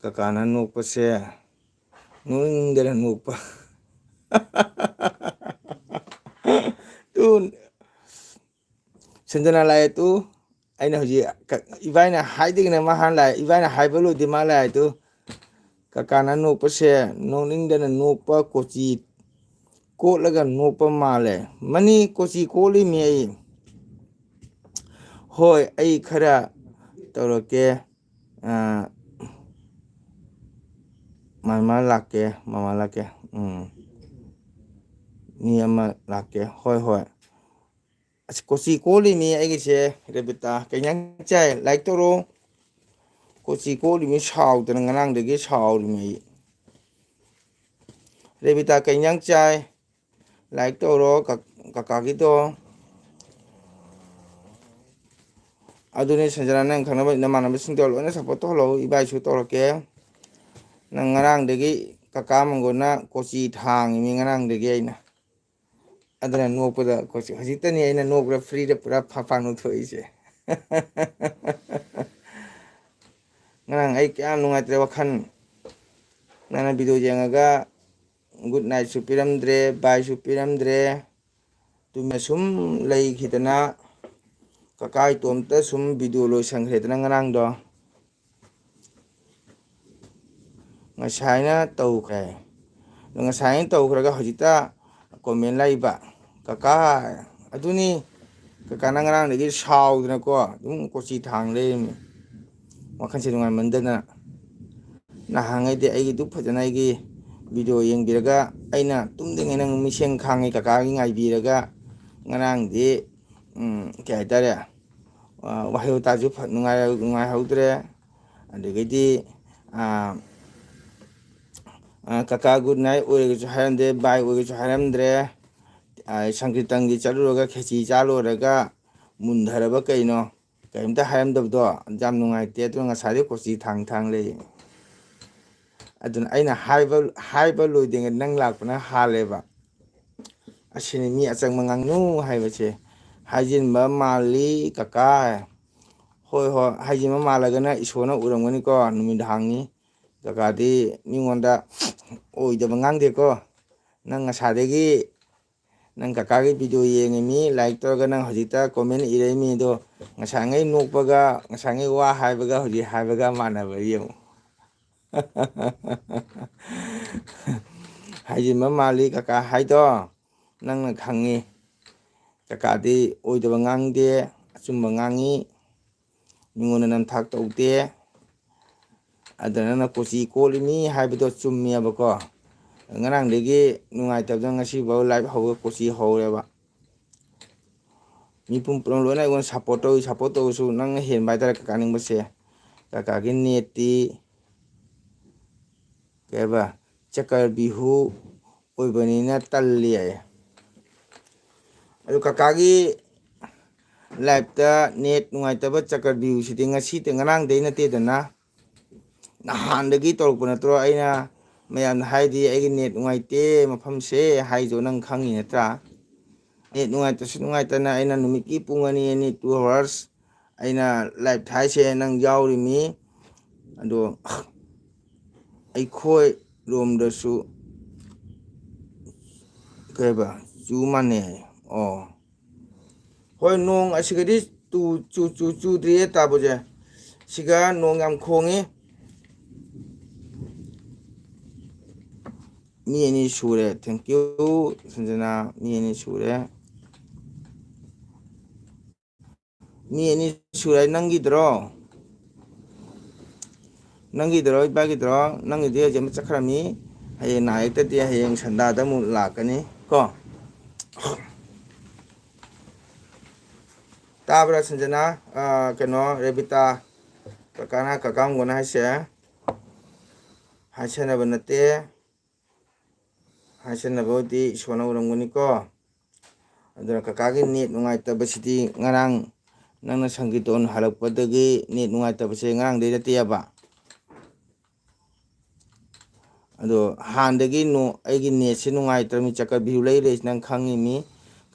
ꯀꯀꯥꯅ ꯅꯣꯛꯄꯁꯦ ꯅꯣꯛꯅꯤꯡꯗꯅ ꯅꯣꯛꯄ꯫ ꯇꯨ, ꯁꯟꯖꯅꯥ ꯂꯥꯛꯑꯦ ꯇꯨ꯫ ꯑꯩꯅ ꯍꯧꯖꯤꯛ ꯀ-, ꯏꯕꯥꯏꯅ ꯍꯥꯏꯗꯒꯤꯅ ꯃꯥ ꯍꯥꯟꯅ ꯂꯥꯛꯑꯦ, ꯏꯕꯥꯏꯅ ꯍꯥꯏꯕ ꯂꯣꯏꯗꯦ ꯃꯥ ꯂꯥꯛꯑꯦ ꯇꯨ꯫ ꯀꯀꯥꯅ ꯅꯣꯛꯄꯁꯦ ꯅꯣꯛꯅꯤꯡꯗꯅ ꯅꯣꯛꯄ, ꯀꯣꯆꯤ ꯀꯣꯠꯂꯒ ꯅꯣꯛꯄ ꯃꯥꯜꯂꯦ꯫ ꯃꯅꯤ ꯀꯣꯆꯤ ꯀꯣꯠꯂꯤꯃꯤ ꯑꯩ꯫ ꯍꯣꯏ, ꯑꯩ ꯈꯔ ꯇꯧꯔꯛꯀꯦ꯫ ꯑꯥ, ꯃꯃꯥ ꯂꯥꯛꯀꯦ, ꯃꯃꯥ ꯂꯥꯛꯀꯦ꯫ ꯎꯝ꯫ ꯃꯤ ꯑꯃ ꯂꯥꯛꯀꯦ꯫ ꯍꯣꯏ, ꯍꯣꯏ꯫ ꯑꯁ, ꯀꯣꯆꯤ ꯀꯣꯜꯂꯤꯃꯤ ꯑꯩꯒꯤꯁꯦ, ꯔꯦꯕꯤꯇꯥ꯫ ꯀꯩ ꯏꯟꯖꯥꯡ ꯆꯥꯏ? ꯂꯥꯏꯛ ꯇꯧꯔꯣ꯫ ꯀꯣꯆꯤ ꯀꯣꯜꯂꯤꯃꯤ ꯁꯥꯎꯗꯅ, ꯉꯔꯥꯡꯗꯒꯤ ꯁꯥꯎꯔꯤꯃꯤ ꯑꯩ꯫ ꯔꯦꯕꯤꯇꯥ, ꯀꯩ ꯏꯟꯖꯥꯡ ꯆꯥꯏ? ꯂꯥꯏꯛ ꯇꯧꯔꯣ, ꯀꯛ-, ꯀꯀꯥꯒꯤꯗꯣ꯫ ꯑꯗꯨꯅꯤ ꯁꯟꯖꯅꯥ, ꯅꯪ ꯈꯪꯅꯕ ꯅꯃꯥꯟꯅꯕꯁꯤꯡꯗꯣ ꯂꯣꯏꯅ ꯁꯞꯄꯣꯔꯠ ꯇꯧꯍꯜꯂꯛꯎ꯫ ꯏꯕꯥꯏꯁꯨ ꯇꯧꯔꯛꯀꯦ꯫ ꯅꯪ ꯉꯔꯥꯡꯗꯒꯤ ꯀꯀꯥ ꯃꯪꯒꯣꯟꯅ ꯀꯣꯆꯤ ꯊꯥꯡꯉꯤꯃꯤ ꯉꯔꯥꯡꯗꯒꯤ ꯑꯩꯅ꯫ ꯑꯗꯨꯅ ꯅꯣꯛꯄꯗ ꯀꯣꯆꯤ, ꯍꯧꯖꯤꯛꯇꯅꯤ ꯑꯩꯅ ꯅꯣꯛꯄꯗ ꯐ꯭ꯔꯤꯗ ꯄꯨꯔꯥ ꯐꯥ ꯐꯥ ꯅꯣꯛꯊꯣꯛꯏꯁꯦ꯫ ꯉꯔꯥꯡ ꯑꯩ ꯀꯌꯥꯝ ꯅꯨꯡꯉꯥꯏꯇ꯭ꯔꯦ ꯋꯥꯈꯜ꯫ ꯅꯪꯅ ꯚꯤꯗꯤꯑꯣ ꯌꯦꯡꯉꯒ ꯒꯨꯗ ꯅꯥꯏꯠꯁꯨ ꯄꯤꯔꯝꯗ꯭ꯔꯦ, ꯕꯥꯏꯁꯨ ꯄꯤꯔꯝꯗ꯭ꯔꯦ꯫ ꯇꯨꯃꯤꯟꯅ ꯁꯨꯝ ꯂꯩꯈꯤꯗꯅ ꯀꯀꯥ ꯏꯇꯣꯝꯇ ꯁꯨꯝ ꯚꯤꯗꯤꯑꯣ ꯂꯣꯏꯁꯟꯈ꯭ꯔꯦꯗꯅ ꯉꯔꯥꯡꯗꯣ꯫ ꯉꯁꯥꯏꯅ ꯇꯧꯈ꯭ꯔꯦ꯫ ꯑꯗꯣ ꯉꯁꯥꯏꯅ ꯇꯧꯈ꯭ꯔꯒ ꯍꯧꯖꯤꯛꯇ ꯀꯣꯃꯦꯟ ꯂꯥꯛꯏꯕ꯫ ꯀꯀꯥ, ꯑꯗꯨꯅꯤ, ꯀꯀꯥꯅ ꯉꯔꯥꯡꯗꯒꯤ ꯁꯥꯎꯗꯅꯀꯣ ꯑꯗꯨꯝ ꯀꯣꯆꯤ ꯊꯥꯡ ꯂꯩꯔꯤꯃꯤ꯫ ꯋꯥꯈꯜꯁꯦ ꯅꯨꯡꯉꯥꯏꯃꯟꯗꯗꯅ꯫ ꯅꯍꯥꯟꯉꯩꯗꯤ ꯑꯩꯒꯤꯗꯨ ꯐꯖꯅ ꯑꯩꯒꯤ ꯚꯤꯗꯤꯑꯣ ꯌꯦꯡꯕꯤꯔꯒ ꯑꯩꯅ ꯇꯨꯝꯗ꯭ꯔꯤꯉꯩ ꯅꯪ ꯃꯤꯁꯦꯡ ꯈꯥꯡꯉꯤ ꯀꯀꯥꯒꯤ ꯉꯥꯏꯕꯤꯔꯒ ꯉꯔꯥꯡꯗꯤ, ꯎꯝ, ꯀꯩ ꯍꯥꯏꯇꯥꯔꯦ, ꯑ, ꯋꯥꯍꯩ ꯋꯥꯇꯥꯁꯨ ꯐ-, ꯅꯨꯡꯉꯥꯏ-, ꯅꯨꯡꯉꯥꯏꯍꯧꯗ꯭ꯔꯦ꯫ ꯑꯗꯒꯤꯗꯤ, ꯑ, ꯑ, ꯀꯀꯥ ꯒꯨꯗ ꯅꯥꯏꯠ ꯑꯣꯏꯔꯒꯁꯨ ꯍꯥꯏꯔꯝꯗꯦ, ꯕꯥꯏ ꯑꯣꯏꯔꯒꯁꯨ ꯍꯥꯏꯔꯝꯗ꯭ꯔꯦ꯫ ꯑ, ꯁꯪꯀ꯭ꯔꯤꯇꯟꯒꯤ ꯆꯠꯂꯨꯔꯒ ꯈꯦꯆꯤ ꯆꯥ ꯂꯣꯏꯔꯒ ꯃꯨꯟꯊꯔꯕ ꯀꯩꯅꯣ? ꯀꯔꯤꯝꯇ ꯍꯥꯏꯔꯝꯗꯕꯗꯣ ꯌꯥꯝ ꯅꯨꯡꯉꯥꯏꯇꯦ꯫ ꯑꯗꯨꯅ ꯉꯁꯥꯏꯗꯩ ꯀꯣꯆꯤ ꯊꯥꯡ ꯊꯥꯡ ꯂꯩ꯫ ꯑꯗꯨꯅ ꯑꯩꯅ ꯍꯥꯏꯕ, ꯍꯥꯏꯕ ꯂꯣꯏꯗ꯭ꯔꯤꯉꯩ ꯅꯪ ꯂꯥꯛꯄꯅ ꯍꯥꯜꯂꯦꯕ꯫ ꯑꯁꯤꯅꯤ ꯃꯤ ꯑꯆꯪꯕ ꯉꯥꯡꯅꯨ ꯍꯥꯏꯕꯁꯦ꯫ ꯍꯥꯏꯖꯤꯟꯕ ꯃꯥꯜꯂꯤ ꯀꯀꯥ꯫ ꯍꯣꯏ, ꯍꯣꯏ, ꯍꯥꯏꯖꯤꯟꯕ ꯃꯥꯜꯂꯒꯅ ꯏꯁꯣꯔꯅ ꯎꯔꯝꯒꯅꯤꯀꯣ, ꯅꯨꯃꯤꯗꯥꯡꯅꯤ꯫ ꯀꯀꯥꯗꯤ ꯃꯤꯉꯣꯟꯗ ꯑꯣꯏꯗꯕ ꯉꯥꯡꯗꯦꯀꯣ꯫ ꯅꯪ ꯉꯁꯥꯏꯗꯒꯤ ꯅꯪ ꯀꯀꯥꯒꯤ ꯚꯤꯗꯤꯑꯣ ꯌꯦꯡꯉꯤꯃꯤ, ꯂꯥꯏꯛ ꯇꯧꯔꯒ ꯅꯪ ꯍꯧꯖꯤꯛꯇ ꯀꯣꯃꯦꯟ ꯏꯔꯛꯏꯃꯤ ꯑꯗꯣ, ꯉꯁꯥꯏꯉꯩ ꯅꯣꯛꯄꯒ, ꯉꯁꯥꯏꯉꯩ ꯋꯥ ꯍꯥꯏꯕꯒ ꯍꯧꯖꯤꯛ ꯍꯥꯏꯕꯒ ꯃꯥꯟꯅꯕ꯭ꯔꯥ ꯌꯦꯡꯉꯨ꯫ ꯍꯥꯏꯖꯤꯟꯕ ꯃꯥꯜꯂꯤ ꯀꯀꯥ ꯍꯥꯏꯗꯣ, ꯅꯪꯅ ꯈꯪꯉꯤ꯫ ꯀꯀꯥꯗꯤ ꯑꯣꯏꯗꯕ ꯉꯥꯡꯗꯦ, ꯑꯆꯨꯝꯕ ꯉꯥꯡꯉꯤ꯫ ꯃꯤꯉꯣꯟꯗ ꯅꯝꯊꯥꯛ ꯇꯧꯗꯦ꯫ ꯑꯗ ꯅꯪꯅ ꯀꯣꯆꯤ ꯀꯣꯜꯂꯤꯃꯤ ꯍꯥꯏꯕꯗꯣ ꯆꯨꯝꯃꯦꯕꯀꯣ꯫ ꯉꯔꯥꯡꯗꯒꯤ ꯅꯨꯡꯉꯥꯏꯇꯕꯗ ꯉꯁꯤꯐꯥꯎ ꯂꯥꯏꯚ ꯍꯧꯔꯒ ꯀꯣꯆꯤ ꯍꯧꯔꯦꯕ꯫ ꯃꯤꯄꯨꯝ ꯄꯨꯝꯅꯃꯛ ꯂꯣꯏꯅ ꯑꯩꯉꯣꯟꯗ ꯁꯞꯄꯣꯔꯠ ꯇꯧꯏ꯫ ꯁꯞꯄꯣꯔꯠ ꯇꯧꯕꯁꯨ ꯅꯪꯅ ꯍꯦꯟꯕ ꯍꯥꯏꯇꯥꯔꯦ ꯀꯀꯥ ꯅꯤꯡꯕꯁꯦ꯫ ꯀꯀꯥꯒꯤ ꯅꯦꯠꯇꯤ ꯀꯩ ꯍꯥꯏꯕ, ꯆꯀꯔ ꯕꯤꯍꯨ ꯑꯣꯏꯕꯅꯤꯅ ꯇꯜꯂꯤ ꯍꯥꯏꯌꯦ꯫ ꯑꯗꯨ ꯀꯀꯥꯒꯤ ꯂꯥꯏꯞꯇ ꯅꯦꯠ ꯅꯨꯡꯉꯥꯏꯇꯕ ꯆꯀ꯭ꯔꯕ꯭ꯌꯨꯁꯤꯗꯤ ꯉꯁꯤꯇ, ꯉꯔꯥꯡꯗꯩ ꯅꯠꯇꯦꯗꯅ, ꯅꯍꯥꯟꯗꯒꯤ ꯇꯧꯔꯛꯄ ꯅꯠꯇ꯭ꯔꯣ? ꯑꯩꯅ ꯃꯌꯥꯝꯗ ꯍꯥꯏꯗꯤ ꯑꯩꯒꯤ ꯅꯦꯠ ꯅꯨꯡꯉꯥꯏꯇꯦ ꯃꯐꯝꯁꯦ ꯍꯥꯏꯗꯣ ꯅꯪ ꯈꯪꯉꯤ ꯅꯠꯇ꯭ꯔꯥ? ꯅꯦꯠ ꯅꯨꯡꯉꯥꯏꯇꯁꯨ ꯅꯨꯡꯉꯥꯏꯇꯅ ꯑꯩꯅ ꯅꯨꯃꯤꯠꯀꯤ ꯄꯨꯡ ꯑꯅꯤ, ꯑꯅꯤ, two hours ꯑꯩꯅ ꯂꯥꯏꯞ ꯊꯥꯏꯁꯦ ꯅꯪ ꯌꯥꯎꯔꯤꯃꯤ꯫ ꯑꯗꯣ ꯑꯩꯈꯣꯏ ꯔꯣꯝꯗꯁꯨ ꯀꯩꯕ ꯆꯨ ꯃꯥꯟꯅꯩ ꯍꯥꯏ꯫ ꯑꯣ, ꯍꯣꯏ, ꯅꯣꯡ ꯑꯁꯤꯒꯗꯤ ꯇꯨ-, ꯆꯨ-, ꯆꯨ-, ꯆꯨꯗ꯭ꯔꯤꯌꯦ ꯇꯥꯕꯁꯦ꯫ ꯁꯤꯒ ꯅꯣꯡ ꯌꯥꯝ ꯈꯣꯡꯉꯤ꯫ ꯃꯤ ꯑꯅꯤ ꯁꯨꯔꯦ꯫ Thank you, ꯁꯟꯖꯅꯥ꯫ ꯃꯤ ꯑꯅꯤ ꯁꯨꯔꯦ꯫ ꯃꯤ ꯑꯅꯤ ꯁꯨꯔꯦ꯫ ꯅꯪꯒꯤꯗ꯭ꯔꯣ? ꯅꯪꯒꯤꯗ꯭ꯔꯣ, ꯏꯄꯥꯒꯤꯗ꯭ꯔꯣ? ꯅꯪꯒꯤꯗꯤ ꯍꯧꯖꯤꯛ ꯑꯃ ꯆꯠꯈ꯭ꯔꯃꯤ꯫ ꯍꯌꯦꯡ ꯅꯥꯏꯔꯛꯇꯗꯤ ꯍꯌꯦꯡ ꯁꯟꯗꯥꯗ ꯑꯃꯨꯛ ꯂꯥꯛꯀꯅꯤ ꯀꯣ꯫ ꯇꯥꯕ꯭ꯔꯥ, ꯁꯟꯖꯅꯥ? ꯑꯥ, ꯀꯩꯅꯣ, ꯔꯦꯕꯤꯇꯥ, ꯀꯀꯥꯅ, ꯀꯀꯥ ꯑꯃꯒꯅ ꯍꯥꯏꯁꯦ, ꯍꯥꯏꯁꯟꯅꯕ ꯅꯠꯇꯦ, ꯍꯥꯏꯁꯟꯅꯕꯕꯨꯗꯤ ꯏꯁꯣꯔꯅ ꯎꯔꯝꯒꯅꯤꯀꯣ꯫ ꯑꯗꯨꯅ ꯀꯀꯥꯒꯤ ꯅꯦꯠ ꯅꯨꯡꯉꯥꯏꯇꯕꯁꯤꯗꯤ ꯉꯔꯥꯡ ꯅꯪꯅ ꯁꯪꯀꯤꯔꯇꯣꯟ ꯍꯜꯂꯛꯄꯗꯒꯤ ꯅꯦꯠ ꯅꯨꯡꯉꯥꯏꯇꯕꯁꯦ ꯉꯔꯥꯡꯗꯩ ꯅꯠꯇꯦꯕ꯫ ꯑꯗꯣ ꯍꯥꯟꯅꯗꯒꯤ ꯅꯣ-, ꯑꯩꯒꯤ ꯅꯦꯠꯁꯦ ꯅꯨꯡꯉꯥꯏꯇ꯭ꯔꯃꯤ, ꯆꯀ꯭ꯔꯕ꯭ꯌꯨ ꯂꯩꯔꯦ, ꯅꯪ ꯈꯪꯉꯤꯃꯤ꯫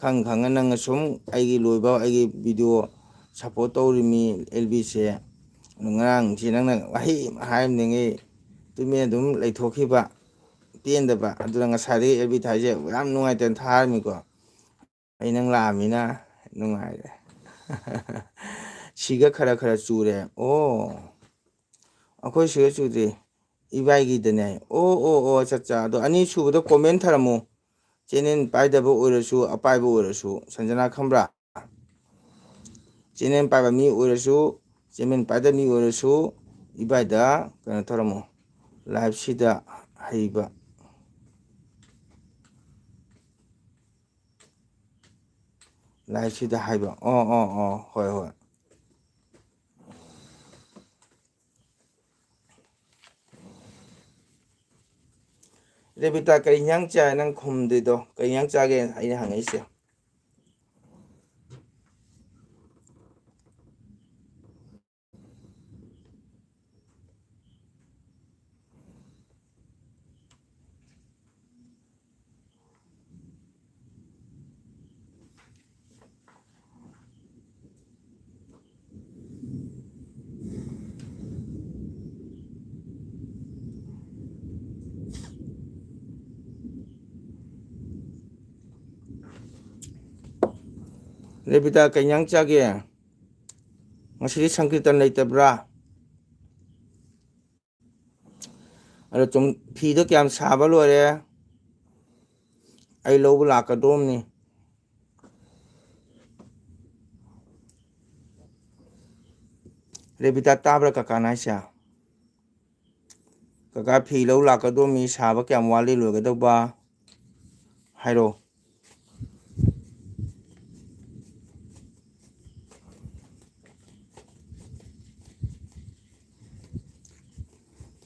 ꯈꯪ ꯈꯪꯉ ꯅꯪꯅ ꯁꯨꯝ ꯑꯩꯒꯤ ꯂꯣꯏꯕ, ꯑꯩꯒꯤ ꯚꯤꯗꯤꯑꯣ ꯁꯞꯄꯣꯔꯠ ꯇꯧꯔꯤꯃꯤ ꯑꯦꯜ ꯕꯤꯁꯦ꯫ ꯑꯗꯣ ꯉꯔꯥꯡꯁꯤ ꯅꯪꯅ ꯋꯥꯍꯩ ꯑꯃ ꯍꯥꯏꯔꯝꯗꯉꯩ ꯇꯨꯃꯤꯟꯅ ꯑꯗꯨꯝ ꯂꯩꯊꯣꯛꯈꯤꯕ, ꯄꯦꯟꯗꯕ꯫ ꯑꯗꯨꯅ ꯉꯁꯥꯏꯗꯒꯤ ꯑꯦꯜ ꯕꯤ ꯊꯥꯏꯁꯦ ꯌꯥꯝ ꯅꯨꯡꯉꯥꯏꯇꯅ ꯊꯥꯔꯝꯃꯤꯀꯣ꯫ ꯑꯩ ꯅꯪ ꯂꯥꯛꯑꯃꯤꯅ ꯅꯨꯡꯉꯥꯏꯔꯦ꯫ ꯁꯤꯒ ꯈꯔ ꯈꯔ ꯆꯨꯔꯦ꯫ ꯑꯣ, ꯑꯩꯈꯣꯏ ꯁꯤꯒ ꯆꯨꯗꯦ꯫ ꯏꯕꯥꯏꯒꯤꯗꯅꯦ꯫ ꯑꯣ, ꯑꯣ, ꯑꯣ, ꯑꯠꯆꯥ, ꯑꯠꯆꯥ꯫ ꯑꯗꯣ ꯑꯅꯤꯁꯨꯕꯗ ꯀꯣꯃꯦꯟ ꯊꯥꯔꯝꯃꯨ꯫ ꯆꯦꯅꯦꯜ ꯄꯥꯏꯗꯕ ꯑꯣꯏꯔꯁꯨ, ꯑꯄꯥꯏꯕ ꯑꯣꯏꯔꯁꯨ꯫ ꯁꯟꯖꯅꯥ ꯈꯪꯕ꯭ꯔꯥ? ꯆꯦꯅꯦꯜ ꯄꯥꯏꯕ ꯃꯤ ꯑꯣꯏꯔꯁꯨ, ꯆꯦꯅꯦꯜ ꯄꯥꯏꯗꯕ ꯃꯤ ꯑꯣꯏꯔꯁꯨ, ꯏꯕꯥꯏꯗ ꯀꯩꯅꯣ ꯇꯧꯔꯝꯃꯨ꯫ ꯂꯥꯏꯚꯁꯤꯗ ꯍꯩꯕ꯫ ꯂꯥꯏꯚꯁꯤꯗ ꯍꯥꯏꯕ꯫ ꯑꯣ, ꯑꯣ, ꯑꯣ, ꯍꯣꯏ, ꯍꯣꯏ꯫ ꯔꯦꯕꯤꯇꯥ, ꯀꯔꯤ ꯏꯟꯖꯥꯡ ꯆꯥꯏ? ꯅꯪ ꯈꯨꯝꯗ꯭ꯔꯤꯗꯣ ꯀꯔꯤ ꯏꯟꯖꯥꯡ ꯆꯥꯒꯦ ꯑꯩꯅ ꯍꯪꯉꯛꯏꯁꯦ? ꯔꯦꯕꯤꯇꯥ, ꯀꯩ ꯏꯟꯖꯥꯡ ꯆꯥꯒꯦ? ꯉꯁꯤꯗꯤ ꯁꯪꯀꯤꯔꯇꯟ ꯂꯩꯇꯕ꯭ꯔꯥ? ꯑꯗꯣ ꯆꯨꯝ-, ꯐꯤꯗꯣ ꯀꯌꯥꯝ ꯁꯥꯕ ꯂꯣꯏꯔꯦ? ꯑꯩ ꯂꯧꯕ ꯂꯥꯛꯀꯗꯣꯝꯅꯤ꯫ ꯔꯦꯕꯤꯇꯥ, ꯇꯥꯕ꯭ꯔꯥ ꯀꯀꯥꯅ ꯍꯥꯏꯁꯦ? ꯀꯀꯥ, ꯐꯤ ꯂꯧ ꯂꯥꯛꯀꯗꯣꯝꯃꯤ, ꯁꯥꯕ ꯀꯌꯥꯝ ꯋꯥꯠꯂꯤ ꯂꯣꯏꯒꯗꯧꯕ? ꯍꯥꯏꯔꯣ꯫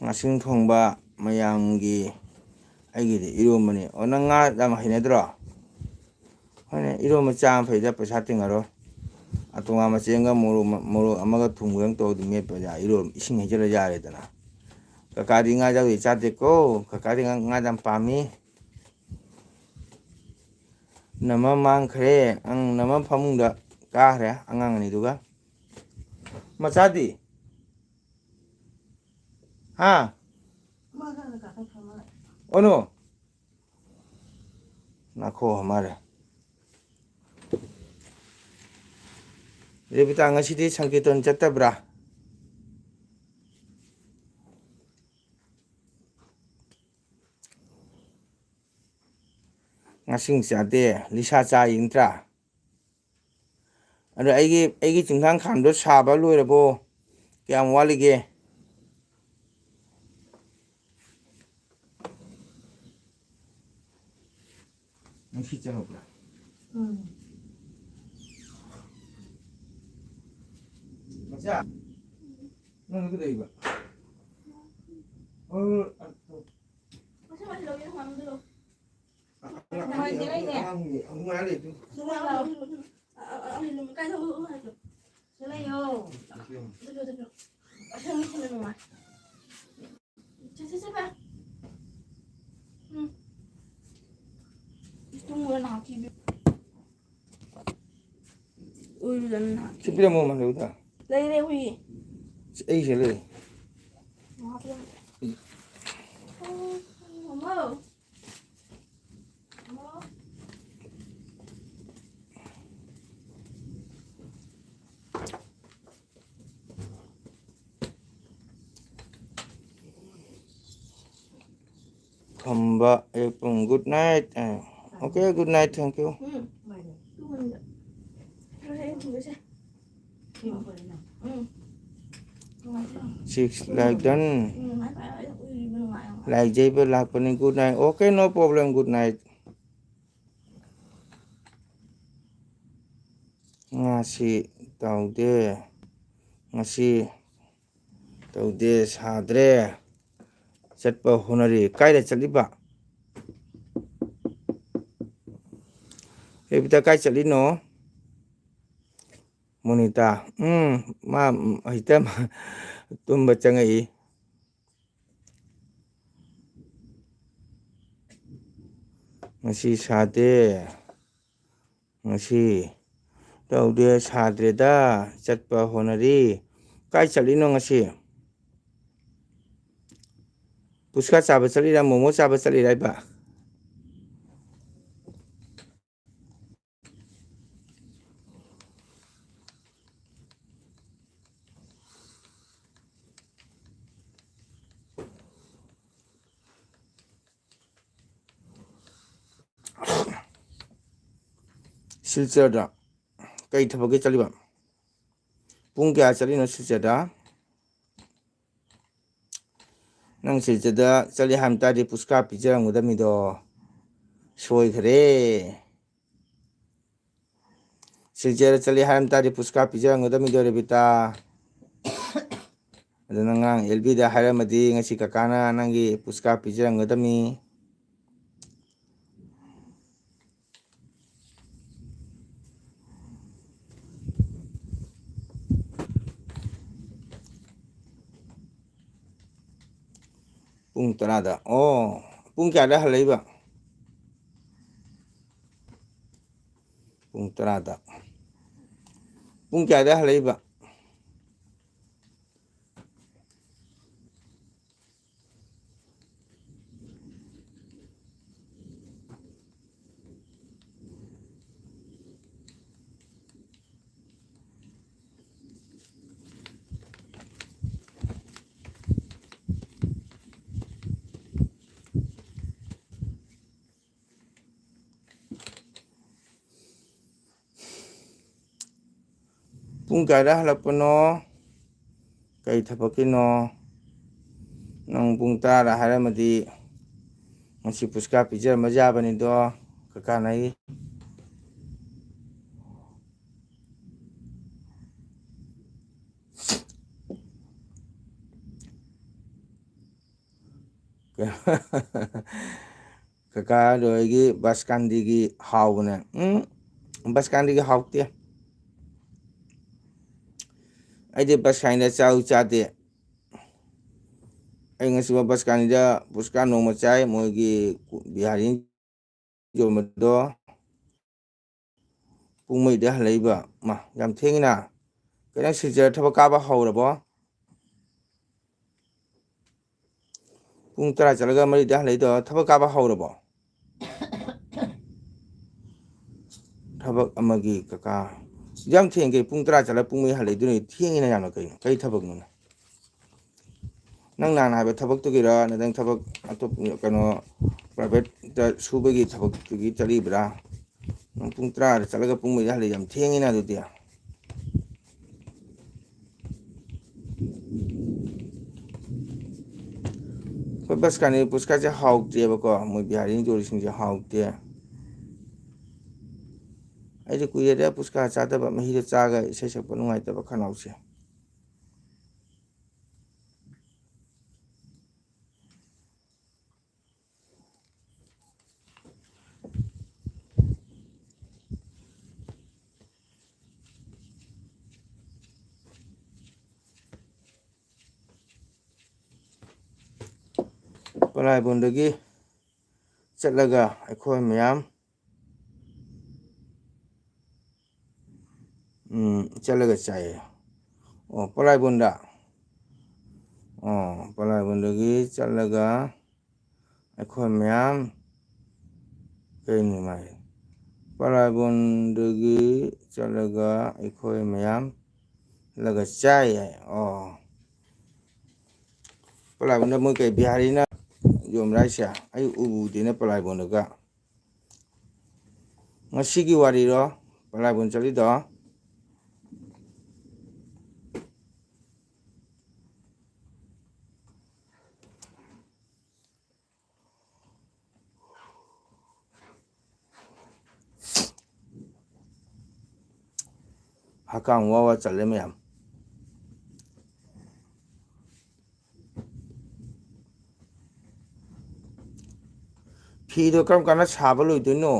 ꯉꯥꯁꯤꯡ ꯊꯣꯡꯕ ꯃꯌꯥꯝꯒꯤ, ꯑꯩꯒꯤꯗꯤ ꯏꯔꯣꯝꯕꯅꯤ꯫ ꯑꯣ, ꯅꯪ ꯉꯥ ꯌꯥꯝ ꯍꯩꯅꯗ꯭ꯔꯣ? ꯍꯣꯏꯅꯦ, ꯏꯔꯣꯝꯕ ꯆꯥꯕ ꯐꯩꯗ, ꯄꯩꯁꯥ ꯇꯤꯡꯉꯔꯣꯏ꯫ ꯑꯇꯣꯉꯥ ꯃꯆꯦꯡꯒ ꯃꯣꯔꯣꯛ, ꯃꯣꯔꯣꯛ ꯑꯃꯒ ꯊꯨꯝꯒ ꯇꯧꯔꯗꯤ ꯃꯦꯠꯄꯗ ꯏꯔꯣꯝ ꯏꯁꯤꯡ ꯍꯩꯖꯤꯜꯂ ꯌꯥꯔꯦꯗꯅ꯫ ꯀꯀꯥꯗꯤ ꯉꯥ ꯌꯥꯎꯗꯤ ꯆꯥꯗꯦꯀꯣ꯫ ꯀꯀꯥꯗꯤ ꯉꯥ, ꯉꯥ ꯌꯥꯝ ꯄꯥꯝꯃꯤ꯫ ꯅꯃ ꯃꯥꯡꯈ꯭ꯔꯦ꯫ ꯑꯪ, ꯅꯃ ꯐꯃꯨꯡꯗ ꯀꯥꯈ꯭ꯔꯦ ꯑꯉꯥꯡ ꯑꯅꯤꯗꯨꯒ꯫ ꯃꯆꯥꯗꯤ? ꯍꯥ? ꯑꯣꯅꯣ꯫ ꯅꯥꯈꯣ ꯃꯥꯔꯦ꯫ ꯔꯦꯕꯤꯇꯥ, ꯉꯁꯤꯗꯤ ꯁꯪꯀꯤꯔꯇꯟ ꯆꯠꯇꯕ꯭ꯔꯥ? ꯉꯁꯤꯡ ꯆꯥꯗꯦ, ꯂꯤꯁꯥ ꯆꯥ ꯌꯦꯡꯗ꯭ꯔꯥ? ꯑꯗꯣ ꯑꯩꯒꯤ, ꯑꯩꯒꯤ ꯆꯤꯡꯈꯥꯡ ꯈꯥꯝꯗꯣ ꯁꯥꯕ ꯂꯣꯏꯔꯕꯣ? ꯀꯌꯥꯝ ꯋꯥꯠꯂꯤꯒꯦ? ꯅꯨꯡꯁꯤꯠ ꯆꯪꯉꯛꯄ꯭ꯔꯥ? ꯎꯝ꯫ ꯃꯆꯥ, ꯅꯪ ꯀꯩꯗꯧꯔꯤꯕ? ꯑꯣ, ꯑ, ꯑ꯫ ꯃꯁꯤ ꯃꯁꯤ ꯂꯧꯒꯦ, ꯃꯃꯥꯡꯗ ꯂꯧ꯫ ꯑꯉꯥꯡ, ꯃꯣꯏ ꯁꯤ ꯂꯩꯅꯦ꯫ ꯑꯉꯥꯡ ꯑꯍꯨꯝ ꯉꯥꯏꯔ ꯂꯩ ꯑꯗꯨ꯫ ꯁꯤ ꯂꯥꯎ꯫ ꯑ, ꯑ, ꯑ, ꯀꯥꯏ ꯊꯝꯃꯣ ꯍꯥꯏꯗꯣ꯫ ꯁꯤ ꯂꯩꯌꯣ꯫ ꯆꯠꯂꯣ, ꯆꯠꯂꯣ꯫ ꯑꯁ, ꯃꯤ ꯁꯤꯟꯅ ꯅꯨꯡꯉꯥꯏ꯫ ꯆꯠ, ꯆꯠ, ꯆꯠ, ꯕꯥ꯫ ꯎꯝ꯫ ꯏꯁ, ꯇꯨꯝꯃꯨꯔꯣ ꯅꯍꯥꯛꯀꯤ꯫ ꯎꯏꯔꯨꯗꯅ ꯅꯍꯥꯛꯀꯤ꯫ ꯁꯤ ꯄꯤꯔꯝꯃꯣ, ꯃꯥ ꯂꯩꯌꯨꯗ꯫ ꯂꯩꯔꯦ, ꯎꯏ꯫ ꯑꯁ, ꯑꯩꯁꯦ ꯂꯩ꯫ ꯅꯍꯥꯛꯀꯤ꯫ ꯎꯝ꯫ ꯑꯣ, ꯃꯃꯥ꯫ ꯃꯃꯥ꯫ ꯊꯝꯕ ꯑꯌꯦꯛꯄꯨꯡ꯫ Good night. A, okay, good night, thank you. ꯎꯝ, ꯃꯥꯅꯦ꯫ ꯇꯨꯝꯃꯅꯤꯗ꯫ ꯍꯣꯔꯦꯟ ꯊꯝꯃꯁꯦ꯫ ꯎꯝ꯫ Six, like, done. ꯎꯝ, ꯃꯥꯏ ꯄꯥꯏꯔꯒ ꯎꯏꯕ ꯅꯨꯡꯉꯥꯏ꯫ Like ꯌꯩꯕ ꯂꯥꯛꯄꯅꯤ꯫ Good night. Okay, no problem. Good night. ꯉꯁꯤ ꯇꯧꯗꯦ꯫ ꯉꯁꯤ ꯇꯧꯗꯦ, ꯁꯥꯗ꯭ꯔꯦ꯫ ꯆꯠꯄ ꯍꯣꯠꯅꯔꯤ꯫ ꯀꯥꯏꯗ ꯆꯠꯂꯤꯕ? ꯔꯦꯕꯤꯇꯥ, ꯀꯥꯏ ꯆꯠꯂꯤꯅꯣ? ꯃꯣꯅꯤꯇꯥ, ꯎꯝ, ꯃꯥ, ꯎꯝ, ꯍꯧꯖꯤꯛꯇ ꯃꯥ ꯇꯨꯝꯕ ꯆꯪꯉꯛꯏ꯫ ꯉꯁꯤ ꯁꯥꯗꯦ꯫ ꯉꯁꯤ ꯇꯧꯗꯦ, ꯁꯥꯗ꯭ꯔꯦꯗ, ꯆꯠꯄ ꯍꯣꯠꯅꯔꯤ꯫ ꯀꯥꯏ ꯆꯠꯂꯤꯅꯣ ꯉꯁꯤ? ꯄꯨꯁꯀꯥ ꯆꯥꯕ ꯆꯠꯂꯤꯔꯥ, ꯃꯣꯃꯣ ꯆꯥꯕ ꯆꯠꯂꯤꯔꯥ ꯍꯥꯏꯕ? ꯁꯤꯜꯆꯔꯗ ꯀꯩ ꯊꯕꯛꯀꯤ ꯆꯠꯂꯤꯕ? ꯄꯨꯡ ꯀꯌꯥ ꯆꯠꯂꯤꯅꯣ ꯁꯤꯜꯆꯔꯗ? ꯅꯪ ꯁꯤꯜꯆꯔꯗ ꯆꯠꯂꯤ ꯍꯥꯏꯕ ꯇꯥꯔꯗꯤ ꯄꯨꯁꯀꯥ ꯄꯤꯖꯔꯝꯒꯗꯕꯅꯤꯗꯣ꯫ ꯁꯣꯏꯈ꯭ꯔꯦ꯫ ꯁꯤꯜꯆꯔꯗ ꯆꯠꯂꯤ ꯍꯥꯏꯔꯝ ꯇꯥꯔꯗꯤ ꯄꯨꯁꯀꯥ ꯄꯤꯖꯔꯝꯒꯗꯕꯅꯤꯗꯣ, ꯔꯦꯕꯤꯇꯥ꯫ ꯑꯗꯨ ꯅꯪ ꯉꯔꯥꯡ ꯑꯦꯜ ꯕꯤꯗ ꯍꯥꯏꯔꯝꯃꯗꯤ ꯉꯁꯤ ꯀꯀꯥꯅ ꯅꯪꯒꯤ ꯄꯨꯁꯀꯥ ꯄꯤꯖꯔꯝꯒꯗꯕꯅꯤ꯫ ꯄꯨꯡ ꯇꯔꯥꯗ꯫ ꯑꯣ, ꯄꯨꯡ ꯀꯌꯥꯗ ꯍꯜꯂꯛꯏꯕ? ꯄꯨꯡ ꯇꯔꯥꯗ꯫ ꯄꯨꯡ ꯀꯌꯥꯗ ꯍꯜꯂꯛꯏꯕ? ꯄꯨꯡ ꯀꯌꯥꯗ ꯍꯜꯂꯛꯄꯅꯣ? ꯀꯩ ꯊꯕꯛꯀꯤꯅꯣ? ꯅꯪ ꯄꯨꯡ ꯇꯔꯥꯗ ꯍꯥꯏꯔꯝꯃꯗꯤ ꯉꯁꯤ ꯄꯨꯁꯀꯥ ꯄꯤꯖꯔꯝꯕ ꯌꯥꯕꯅꯤꯗꯣ, ꯀꯀꯥꯅ ꯑꯩ꯫ ꯀꯀꯥ ꯑꯗꯣ ꯑꯩꯒꯤ ꯕꯁꯀꯥꯟꯗꯤꯒꯤ ꯍꯥꯎꯕꯅꯦ꯫ ꯎꯝ, ꯕꯁꯀꯥꯟꯗꯤꯒꯤ ꯍꯥꯎꯇꯦ꯫ ꯑꯩꯗꯤ ꯕꯁꯀꯥꯟꯗ ꯆꯥꯎ ꯆꯥꯗꯦ꯫ ꯑꯩ ꯉꯁꯤꯐꯥꯎ ꯕꯁꯀꯥꯟꯗ ꯄꯨꯁꯀꯥ ꯅꯣꯡꯃ ꯆꯥꯏ, ꯃꯣꯏꯒꯤ ꯕꯤꯍꯥꯔꯤ ꯌꯣꯟꯕꯗꯣ꯫ ꯄꯨꯡ ꯃꯔꯤꯗ ꯍꯜꯂꯛꯏꯕ꯫ ꯃꯥ, ꯌꯥꯝ ꯊꯦꯡꯉꯤꯅ꯫ ꯀꯩꯅꯣ, ꯁꯤꯜꯆꯔ ꯊꯕꯛ ꯀꯥꯕ ꯍꯧꯔꯕꯣ? ꯄꯨꯡ ꯇꯔꯥ ꯆꯠꯂꯒ ꯃꯔꯤꯗ ꯍꯜꯂꯛꯏꯗꯣ ꯊꯕꯛ ꯀꯥꯕ ꯍꯧꯔꯕꯣ? ꯊꯕꯛ ꯑꯃꯒꯤ ꯀꯀꯥ꯫ ꯌꯥꯝ ꯊꯦꯡꯒꯦ, ꯄꯨꯡ ꯇꯔꯥ ꯆꯠꯂꯒ ꯄꯨꯡ ꯃꯔꯤ ꯍꯜꯂꯛꯏꯗꯨꯅ ꯊꯦꯡꯉꯤꯅ ꯌꯥꯝꯅ꯫ ꯀꯩꯅꯣ? ꯀꯔꯤ ꯊꯕꯛꯅꯣꯅꯦ? ꯅꯪ ꯅꯍꯥꯟ ꯍꯥꯏꯕ ꯊꯕꯛꯇꯨꯒꯤꯔ, ꯅꯠꯇ꯭ꯔꯒ ꯊꯕꯛ ꯑꯇꯣꯞꯄ, ꯀꯩꯅꯣ, ꯄ꯭ꯔꯥꯏꯚꯦꯠꯇ ꯁꯨꯕꯒꯤ ꯊꯕꯛꯇꯨꯒꯤ ꯆꯠꯂꯤꯕ꯭ꯔꯥ? ꯅꯪ ꯄꯨꯡ ꯇꯔꯥꯗ ꯆꯠꯂꯒ ꯄꯨꯡ ꯃꯔꯤꯗ ꯍꯜꯂꯛꯏ, ꯌꯥꯝ ꯊꯦꯡꯉꯤꯅ ꯑꯗꯨꯗꯤ꯫ ꯑꯩꯈꯣꯏ ꯕꯁ ꯀꯥꯅꯤ ꯄꯨꯁꯀꯥꯁꯦ ꯍꯥꯎꯇꯦꯕꯀꯣ, ꯃꯣꯏ ꯕꯤꯍꯥꯔꯤ ꯌꯣꯜꯂꯤꯁꯤꯡꯁꯦ ꯍꯥꯎꯇꯦ꯫ ꯑꯩꯁꯦ ꯀꯨꯏꯔꯦꯗ ꯄꯨꯁꯀꯥ ꯆꯥꯗꯕ, ꯃꯍꯤꯗꯣ ꯆꯥꯒ ꯏꯁꯩ ꯁꯛꯄ ꯅꯨꯡꯉꯥꯏꯇꯕ ꯈꯅꯥꯎꯁꯦ꯫ ꯄꯂꯥꯏꯕꯨꯟꯗꯒꯤ ꯆꯠꯂꯒ ꯑꯩꯈꯣꯏ ꯃꯌꯥꯝ ꯎꯝ, ꯆꯠꯂꯒ ꯆꯥꯏꯌꯦ꯫ ꯑꯣ, ꯄꯂꯥꯏꯕꯨꯟꯗ꯫ ꯑꯣ, ꯄꯂꯥꯏꯕꯨꯟꯗꯒꯤ ꯆꯠꯂꯒ ꯑꯩꯈꯣꯏ ꯃꯌꯥꯝ, ꯀꯩꯅꯣ ꯃꯥꯏ? ꯄꯂꯥꯏꯕꯨꯟꯗꯒꯤ ꯆꯠꯂꯒ ꯑꯩꯈꯣꯏ ꯃꯌꯥꯝ ꯆꯠꯂꯒ ꯆꯥꯏ ꯍꯥꯏ꯫ ꯑꯣ, ꯄꯂꯥꯏꯕꯨꯟꯗ ꯃꯣꯏ ꯀꯩ ꯕꯤꯍꯥꯔꯤꯅ ꯌꯣꯟꯕ꯭ꯔꯥ ꯍꯥꯏꯁꯦ? ꯑꯩ ꯎꯕꯨꯗꯦꯅꯦ ꯄꯂꯥꯏꯕꯨꯟꯗꯒ꯫ ꯉꯁꯤꯒꯤ ꯋꯥꯔꯤꯔꯣ ꯄꯂꯥꯏꯕꯨꯟ ꯆꯠꯂꯤꯗꯣ? ꯍꯛꯀꯥꯝ ꯋꯥ ꯋꯥ ꯆꯜꯂꯦ ꯃꯌꯥꯝ꯫ ꯐꯤꯗꯣ ꯀꯔꯝ ꯀꯥꯟꯗ ꯁꯥꯕ ꯂꯣꯏꯗꯣꯏꯅꯣ?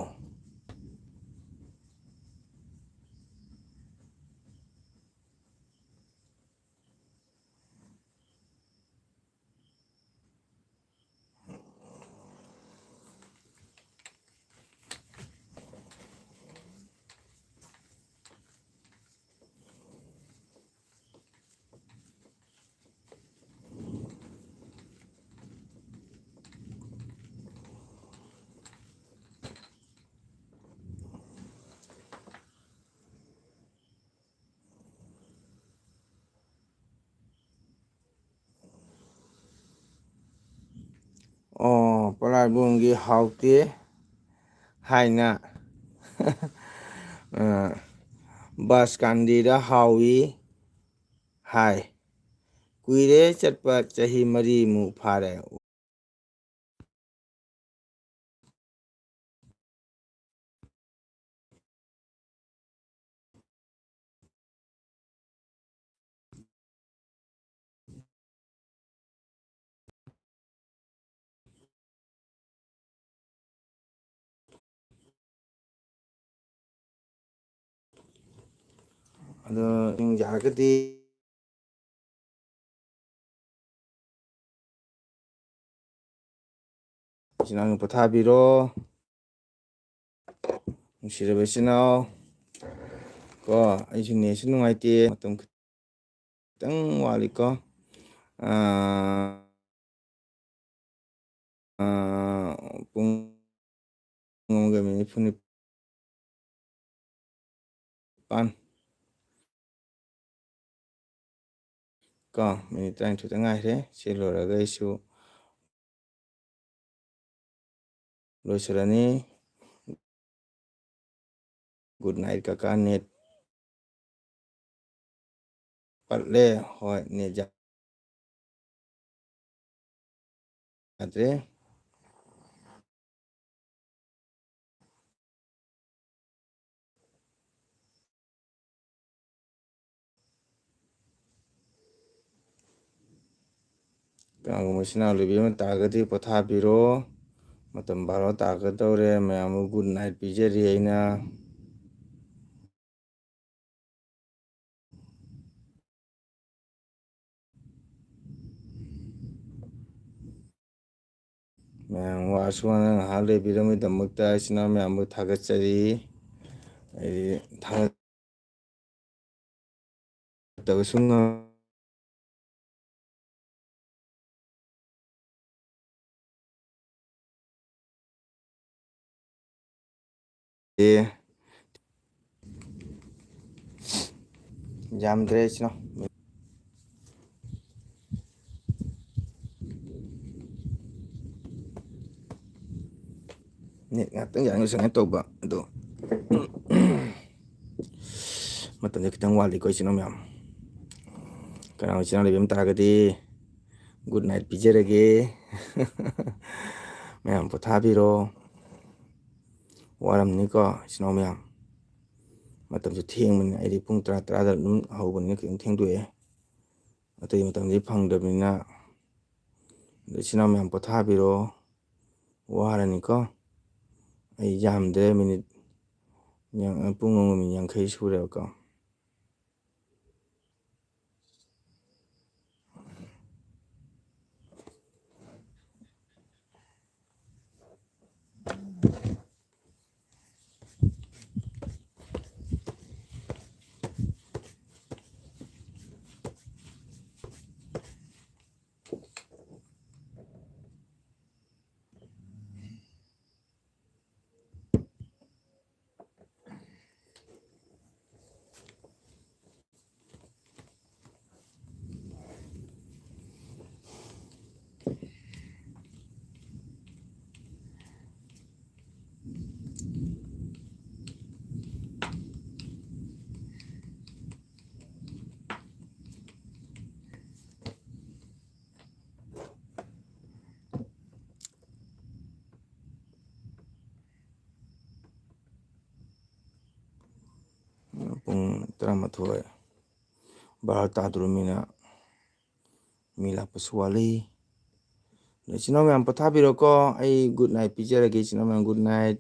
ꯑꯣ, ꯄꯣꯂꯥꯏꯕꯣꯡꯒꯤ ꯍꯥꯎꯇꯦ ꯍꯥꯏꯅ꯫ ꯑ, ꯕꯁꯀꯥꯟꯗꯤꯗ ꯍꯥꯎꯏ ꯍꯥꯏ꯫ ꯀꯨꯏꯔꯦ ꯆꯠꯄ, ꯆꯍꯤ ꯃꯔꯤꯃꯨꯛ ꯐꯥꯔꯦ꯫ ꯑꯗꯣ ꯌꯥꯔꯒꯗꯤ ꯏꯆꯤꯟ ꯏꯅꯥꯎ ꯄꯣꯊꯥꯕꯤꯔꯣ꯫ ꯅꯨꯡꯁꯤꯔꯕ ꯏꯆꯤꯟ ꯏꯅꯥꯎ ꯀꯣ, ꯑꯩꯁꯨ ꯅꯦꯠꯁꯨ ꯅꯨꯡꯉꯥꯏꯇꯦ, ꯃꯇꯝ ꯈꯤꯇꯪ ꯋꯥꯠꯂꯤꯀꯣ꯫ ꯑꯥ, ꯑꯥ, ꯄꯨꯡ ꯑꯃꯒ ꯃꯤꯅꯤꯠ ꯅꯤꯐꯨ ꯅꯤꯄꯥꯟ꯫ ꯀꯣ, ꯃꯤꯅꯤꯠ ꯇꯔꯥꯅꯤꯊꯣꯏꯗ ꯉꯥꯏꯔꯦ꯫ ꯁꯤ ꯂꯣꯏꯔꯒ ꯑꯩꯁꯨ ꯂꯣꯏꯁꯤꯜꯂꯅꯤ꯫ Good night, ꯀꯀꯥ꯫ ꯅꯦꯠ ꯄꯠꯂꯦ꯫ ꯍꯣꯏ, ꯅꯦꯠ ꯌꯥꯗ꯭ꯔꯦ꯫ ꯀꯅꯥꯒꯨꯝꯕ ꯏꯆꯤꯟ ꯏꯅꯥꯎ ꯂꯩꯕꯤ ꯑꯃ ꯇꯥꯔꯒꯗꯤ ꯄꯣꯊꯥꯕꯤꯔꯣ꯫ ꯃꯇꯝ ꯕꯥꯔꯣ ꯇꯥꯒꯗꯧꯔꯦ꯫ ꯃꯌꯥꯝꯕꯨ good night ꯄꯤꯖꯔꯤ ꯑꯩꯅ꯫ ꯃꯌꯥꯝ ꯋꯥꯁꯨ ꯋꯥꯅ ꯉꯥꯏꯍꯥꯛ ꯂꯩꯕꯤꯔꯝꯃꯤꯗꯃꯛꯇ ꯏꯆꯤꯟ ꯏꯅꯥꯎ ꯃꯌꯥꯝꯕꯨ ꯊꯥꯒꯠꯆꯔꯤ꯫ ꯑꯩꯗꯤ ꯊꯥꯒꯠꯇꯕꯁꯨ ꯉꯝ-, ꯑꯦ꯫ ꯌꯥꯝꯗ꯭ꯔꯦ ꯏꯆꯤꯟ ꯏꯅꯥꯎ꯫ ꯅꯦꯠ ꯉꯥꯛꯇꯪ ꯌꯥꯡꯅ ꯁꯨꯃꯥꯏꯅ ꯇꯧꯕ ꯑꯗꯣ꯫ ꯃꯇꯝꯁꯦ ꯈꯤꯇꯪ ꯋꯥꯠꯂꯤꯀꯣ ꯏꯆꯤꯟ ꯏꯅꯥꯎ ꯃꯌꯥꯝ꯫ ꯀꯅꯥꯒꯨꯝꯕ ꯏꯆꯤꯟ ꯏꯅꯥꯎ ꯂꯩꯕꯤ ꯑꯃ ꯇꯥꯔꯒꯗꯤ good night ꯄꯤꯖꯔꯒꯦ꯫ ꯃꯌꯥꯝ ꯄꯣꯊꯥꯕꯤꯔꯣ꯫ ꯋꯥꯔꯝꯅꯤꯀꯣ ꯏꯆꯤꯟ ꯏꯅꯥꯎ ꯃꯌꯥꯝ꯫ ꯃꯇꯝꯁꯨ ꯊꯦꯡꯕꯅꯤꯅ ꯑꯩꯗꯤ ꯄꯨꯡ ꯇꯔꯥ, ꯇꯔꯥꯗ ꯑꯗꯨꯝ ꯍꯧꯕꯅꯤꯅ ꯈꯤꯇꯪ ꯊꯦꯡꯗꯣꯛꯑꯦ꯫ ꯑꯇꯩ ꯃꯇꯝꯗꯤ ꯐꯪꯗꯕꯅꯤꯅ꯫ ꯑꯗꯣ ꯏꯆꯤꯟ ꯏꯅꯥꯎ ꯃꯌꯥꯝ ꯄꯣꯊꯥꯕꯤꯔꯣ꯫ ꯋꯥꯔꯅꯤꯀꯣ꯫ ꯑꯩ ꯌꯥꯝꯗ꯭ꯔꯦ, ꯃꯤꯅꯤꯠ ꯌꯥꯡ-, ꯄꯨꯡ ꯑꯃꯒ ꯃꯤꯅꯤꯠ ꯌꯥꯡꯈꯩ ꯁꯨꯔꯦꯕꯀꯣ꯫ ꯄꯨꯡ ꯇꯔꯥꯃꯥꯊꯣꯏ, ꯕꯥꯔꯣ ꯇꯥꯗꯣꯔꯃꯤꯅ ꯃꯤ ꯂꯥꯛꯄꯁꯨ ꯋꯥꯠꯂꯤ꯫ ꯏꯆꯤꯟ ꯏꯅꯥꯎ ꯃꯌꯥꯝ ꯄꯣꯊꯥꯕꯤꯔꯣꯀꯣ꯫ ꯑꯩ good night ꯄꯤꯖꯔꯒꯦ, ꯏꯆꯤꯟ ꯏꯅꯥꯎ ꯃꯌꯥꯝ, good night꯫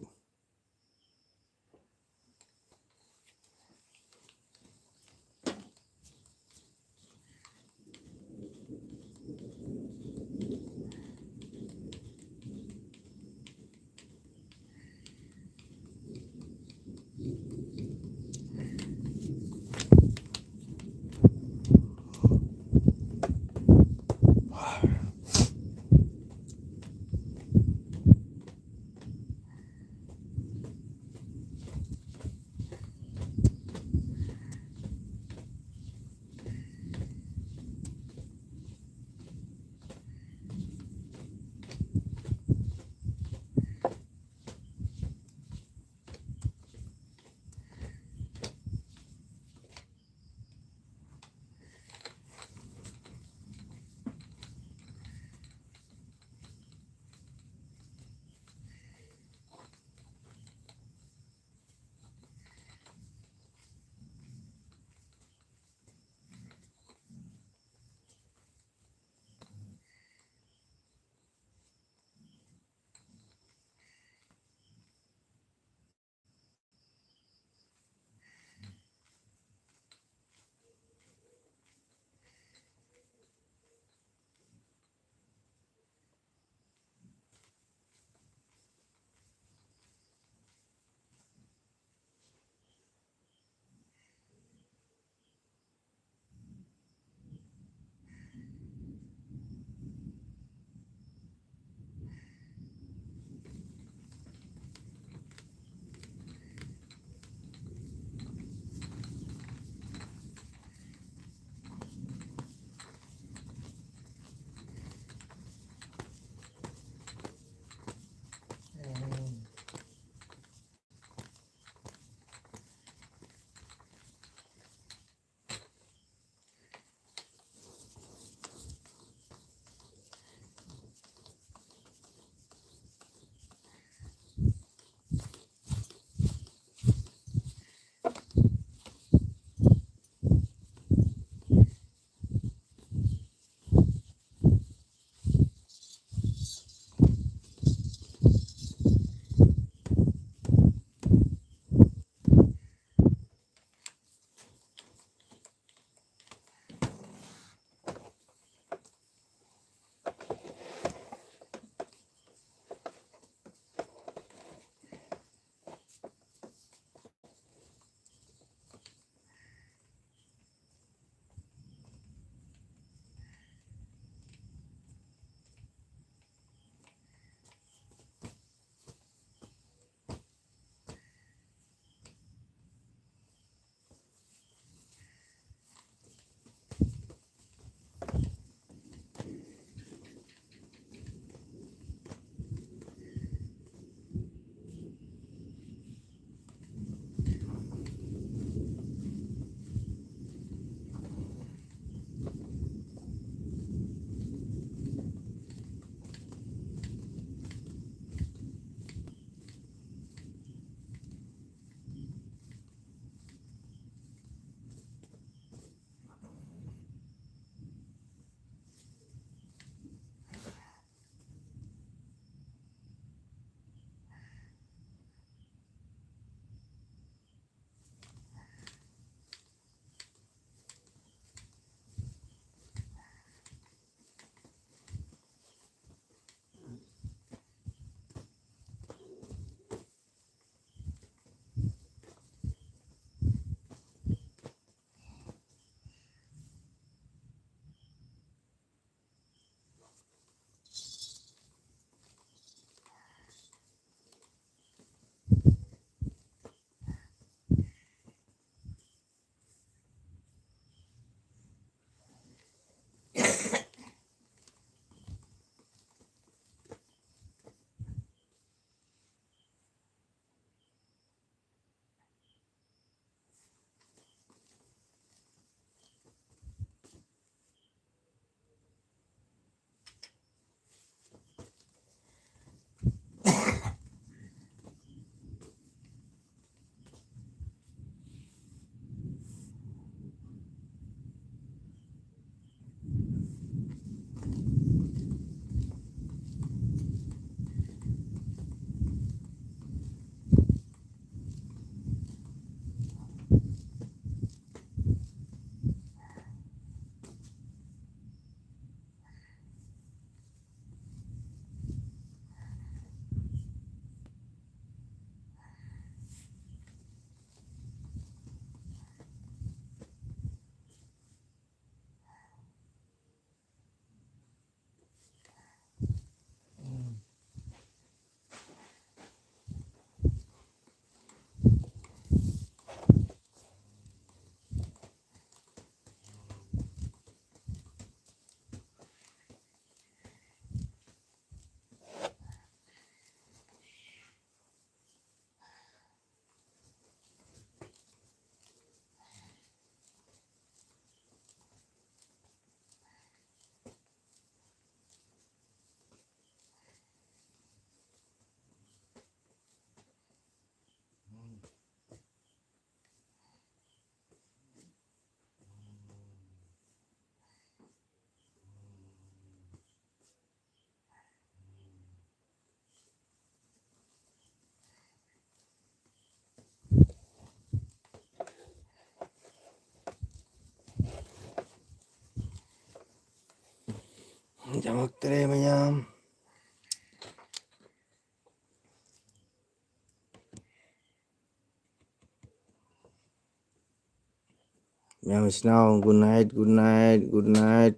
ꯌꯥꯝꯃꯛꯇ꯭ꯔꯦ ꯃꯌꯥꯝ꯫ ꯃꯌꯥꯝ ꯏꯆꯤꯟ ꯏꯅꯥꯎ, good night, good night, good night.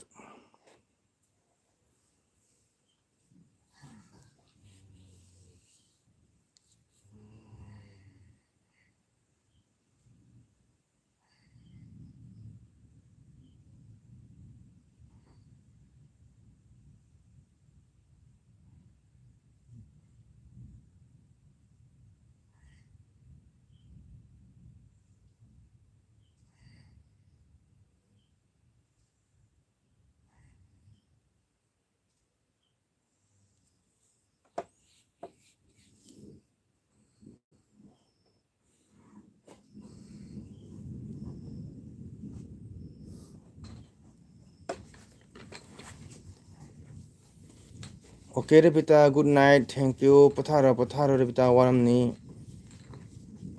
Okay, ꯔꯦꯕꯤꯇꯥ, good night, thank you. ꯄꯣꯊꯥꯔꯣ, ꯄꯣꯊꯥꯔꯣ, ꯔꯦꯕꯤꯇꯥ, ꯋꯥꯔꯝꯅꯤ꯫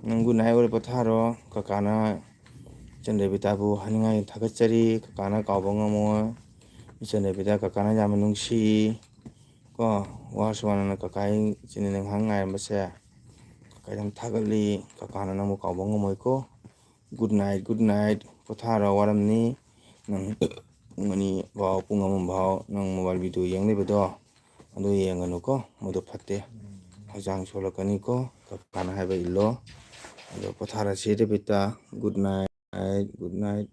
ꯅꯪ good night ꯑꯣꯏꯔꯦ, ꯄꯣꯊꯥꯔꯣ꯫ ꯀꯀꯥꯅ, ꯏꯆꯟ ꯔꯦꯕꯤꯇꯥꯕꯨ ꯍꯥꯏꯅꯤꯡꯉꯥꯏ ꯊꯥꯒꯠꯆꯔꯤ꯫ ꯀꯀꯥꯅ ꯀꯥꯎꯕ ꯉꯝꯃꯣꯏ꯫ ꯏꯆꯟ ꯔꯦꯕꯤꯇꯥ, ꯀꯀꯥꯅ ꯌꯥꯝꯅ ꯅꯨꯡꯁꯤ꯫ ꯀꯣ, ꯋꯥꯔꯁꯨ ꯋꯥꯅ ꯀꯀꯥꯒꯤ ꯏꯆꯤꯟ ꯏꯅꯥꯎ ꯉꯥꯏꯍꯥꯛ ꯉꯥꯏꯔꯝꯕꯁꯦ ꯀꯀꯥ ꯌꯥꯝ ꯊꯥꯒꯠꯂꯤ꯫ ꯀꯀꯥꯅ ꯅꯪꯕꯨ ꯀꯥꯎꯕ ꯉꯝꯃꯣꯏꯀꯣ꯫ Good night, good night. ꯄꯣꯊꯥꯔꯣ, ꯋꯥꯔꯝꯅꯤ꯫ ꯅꯪ ꯄꯨꯡ ꯑꯅꯤ ꯐꯥꯎ, ꯄꯨꯡ ꯑꯃ ꯐꯥꯎ ꯅꯪ mobile video ꯌꯦꯡ ꯂꯩꯕꯗꯣ, ꯑꯗꯨ ꯌꯦꯡꯒꯅꯨꯀꯣ, ꯃꯗꯨ ꯐꯠꯇꯦ꯫ ꯍꯛꯆꯥꯡ ꯁꯣꯛꯂꯛꯀꯅꯤꯀꯣ, ꯀꯀꯥꯅ ꯍꯥꯏꯕ ꯏꯜꯂꯣ꯫ ꯑꯗꯣ ꯄꯣꯊꯥꯔꯁꯤ ꯔꯦꯕꯤꯇꯥ꯫ Good night, good night.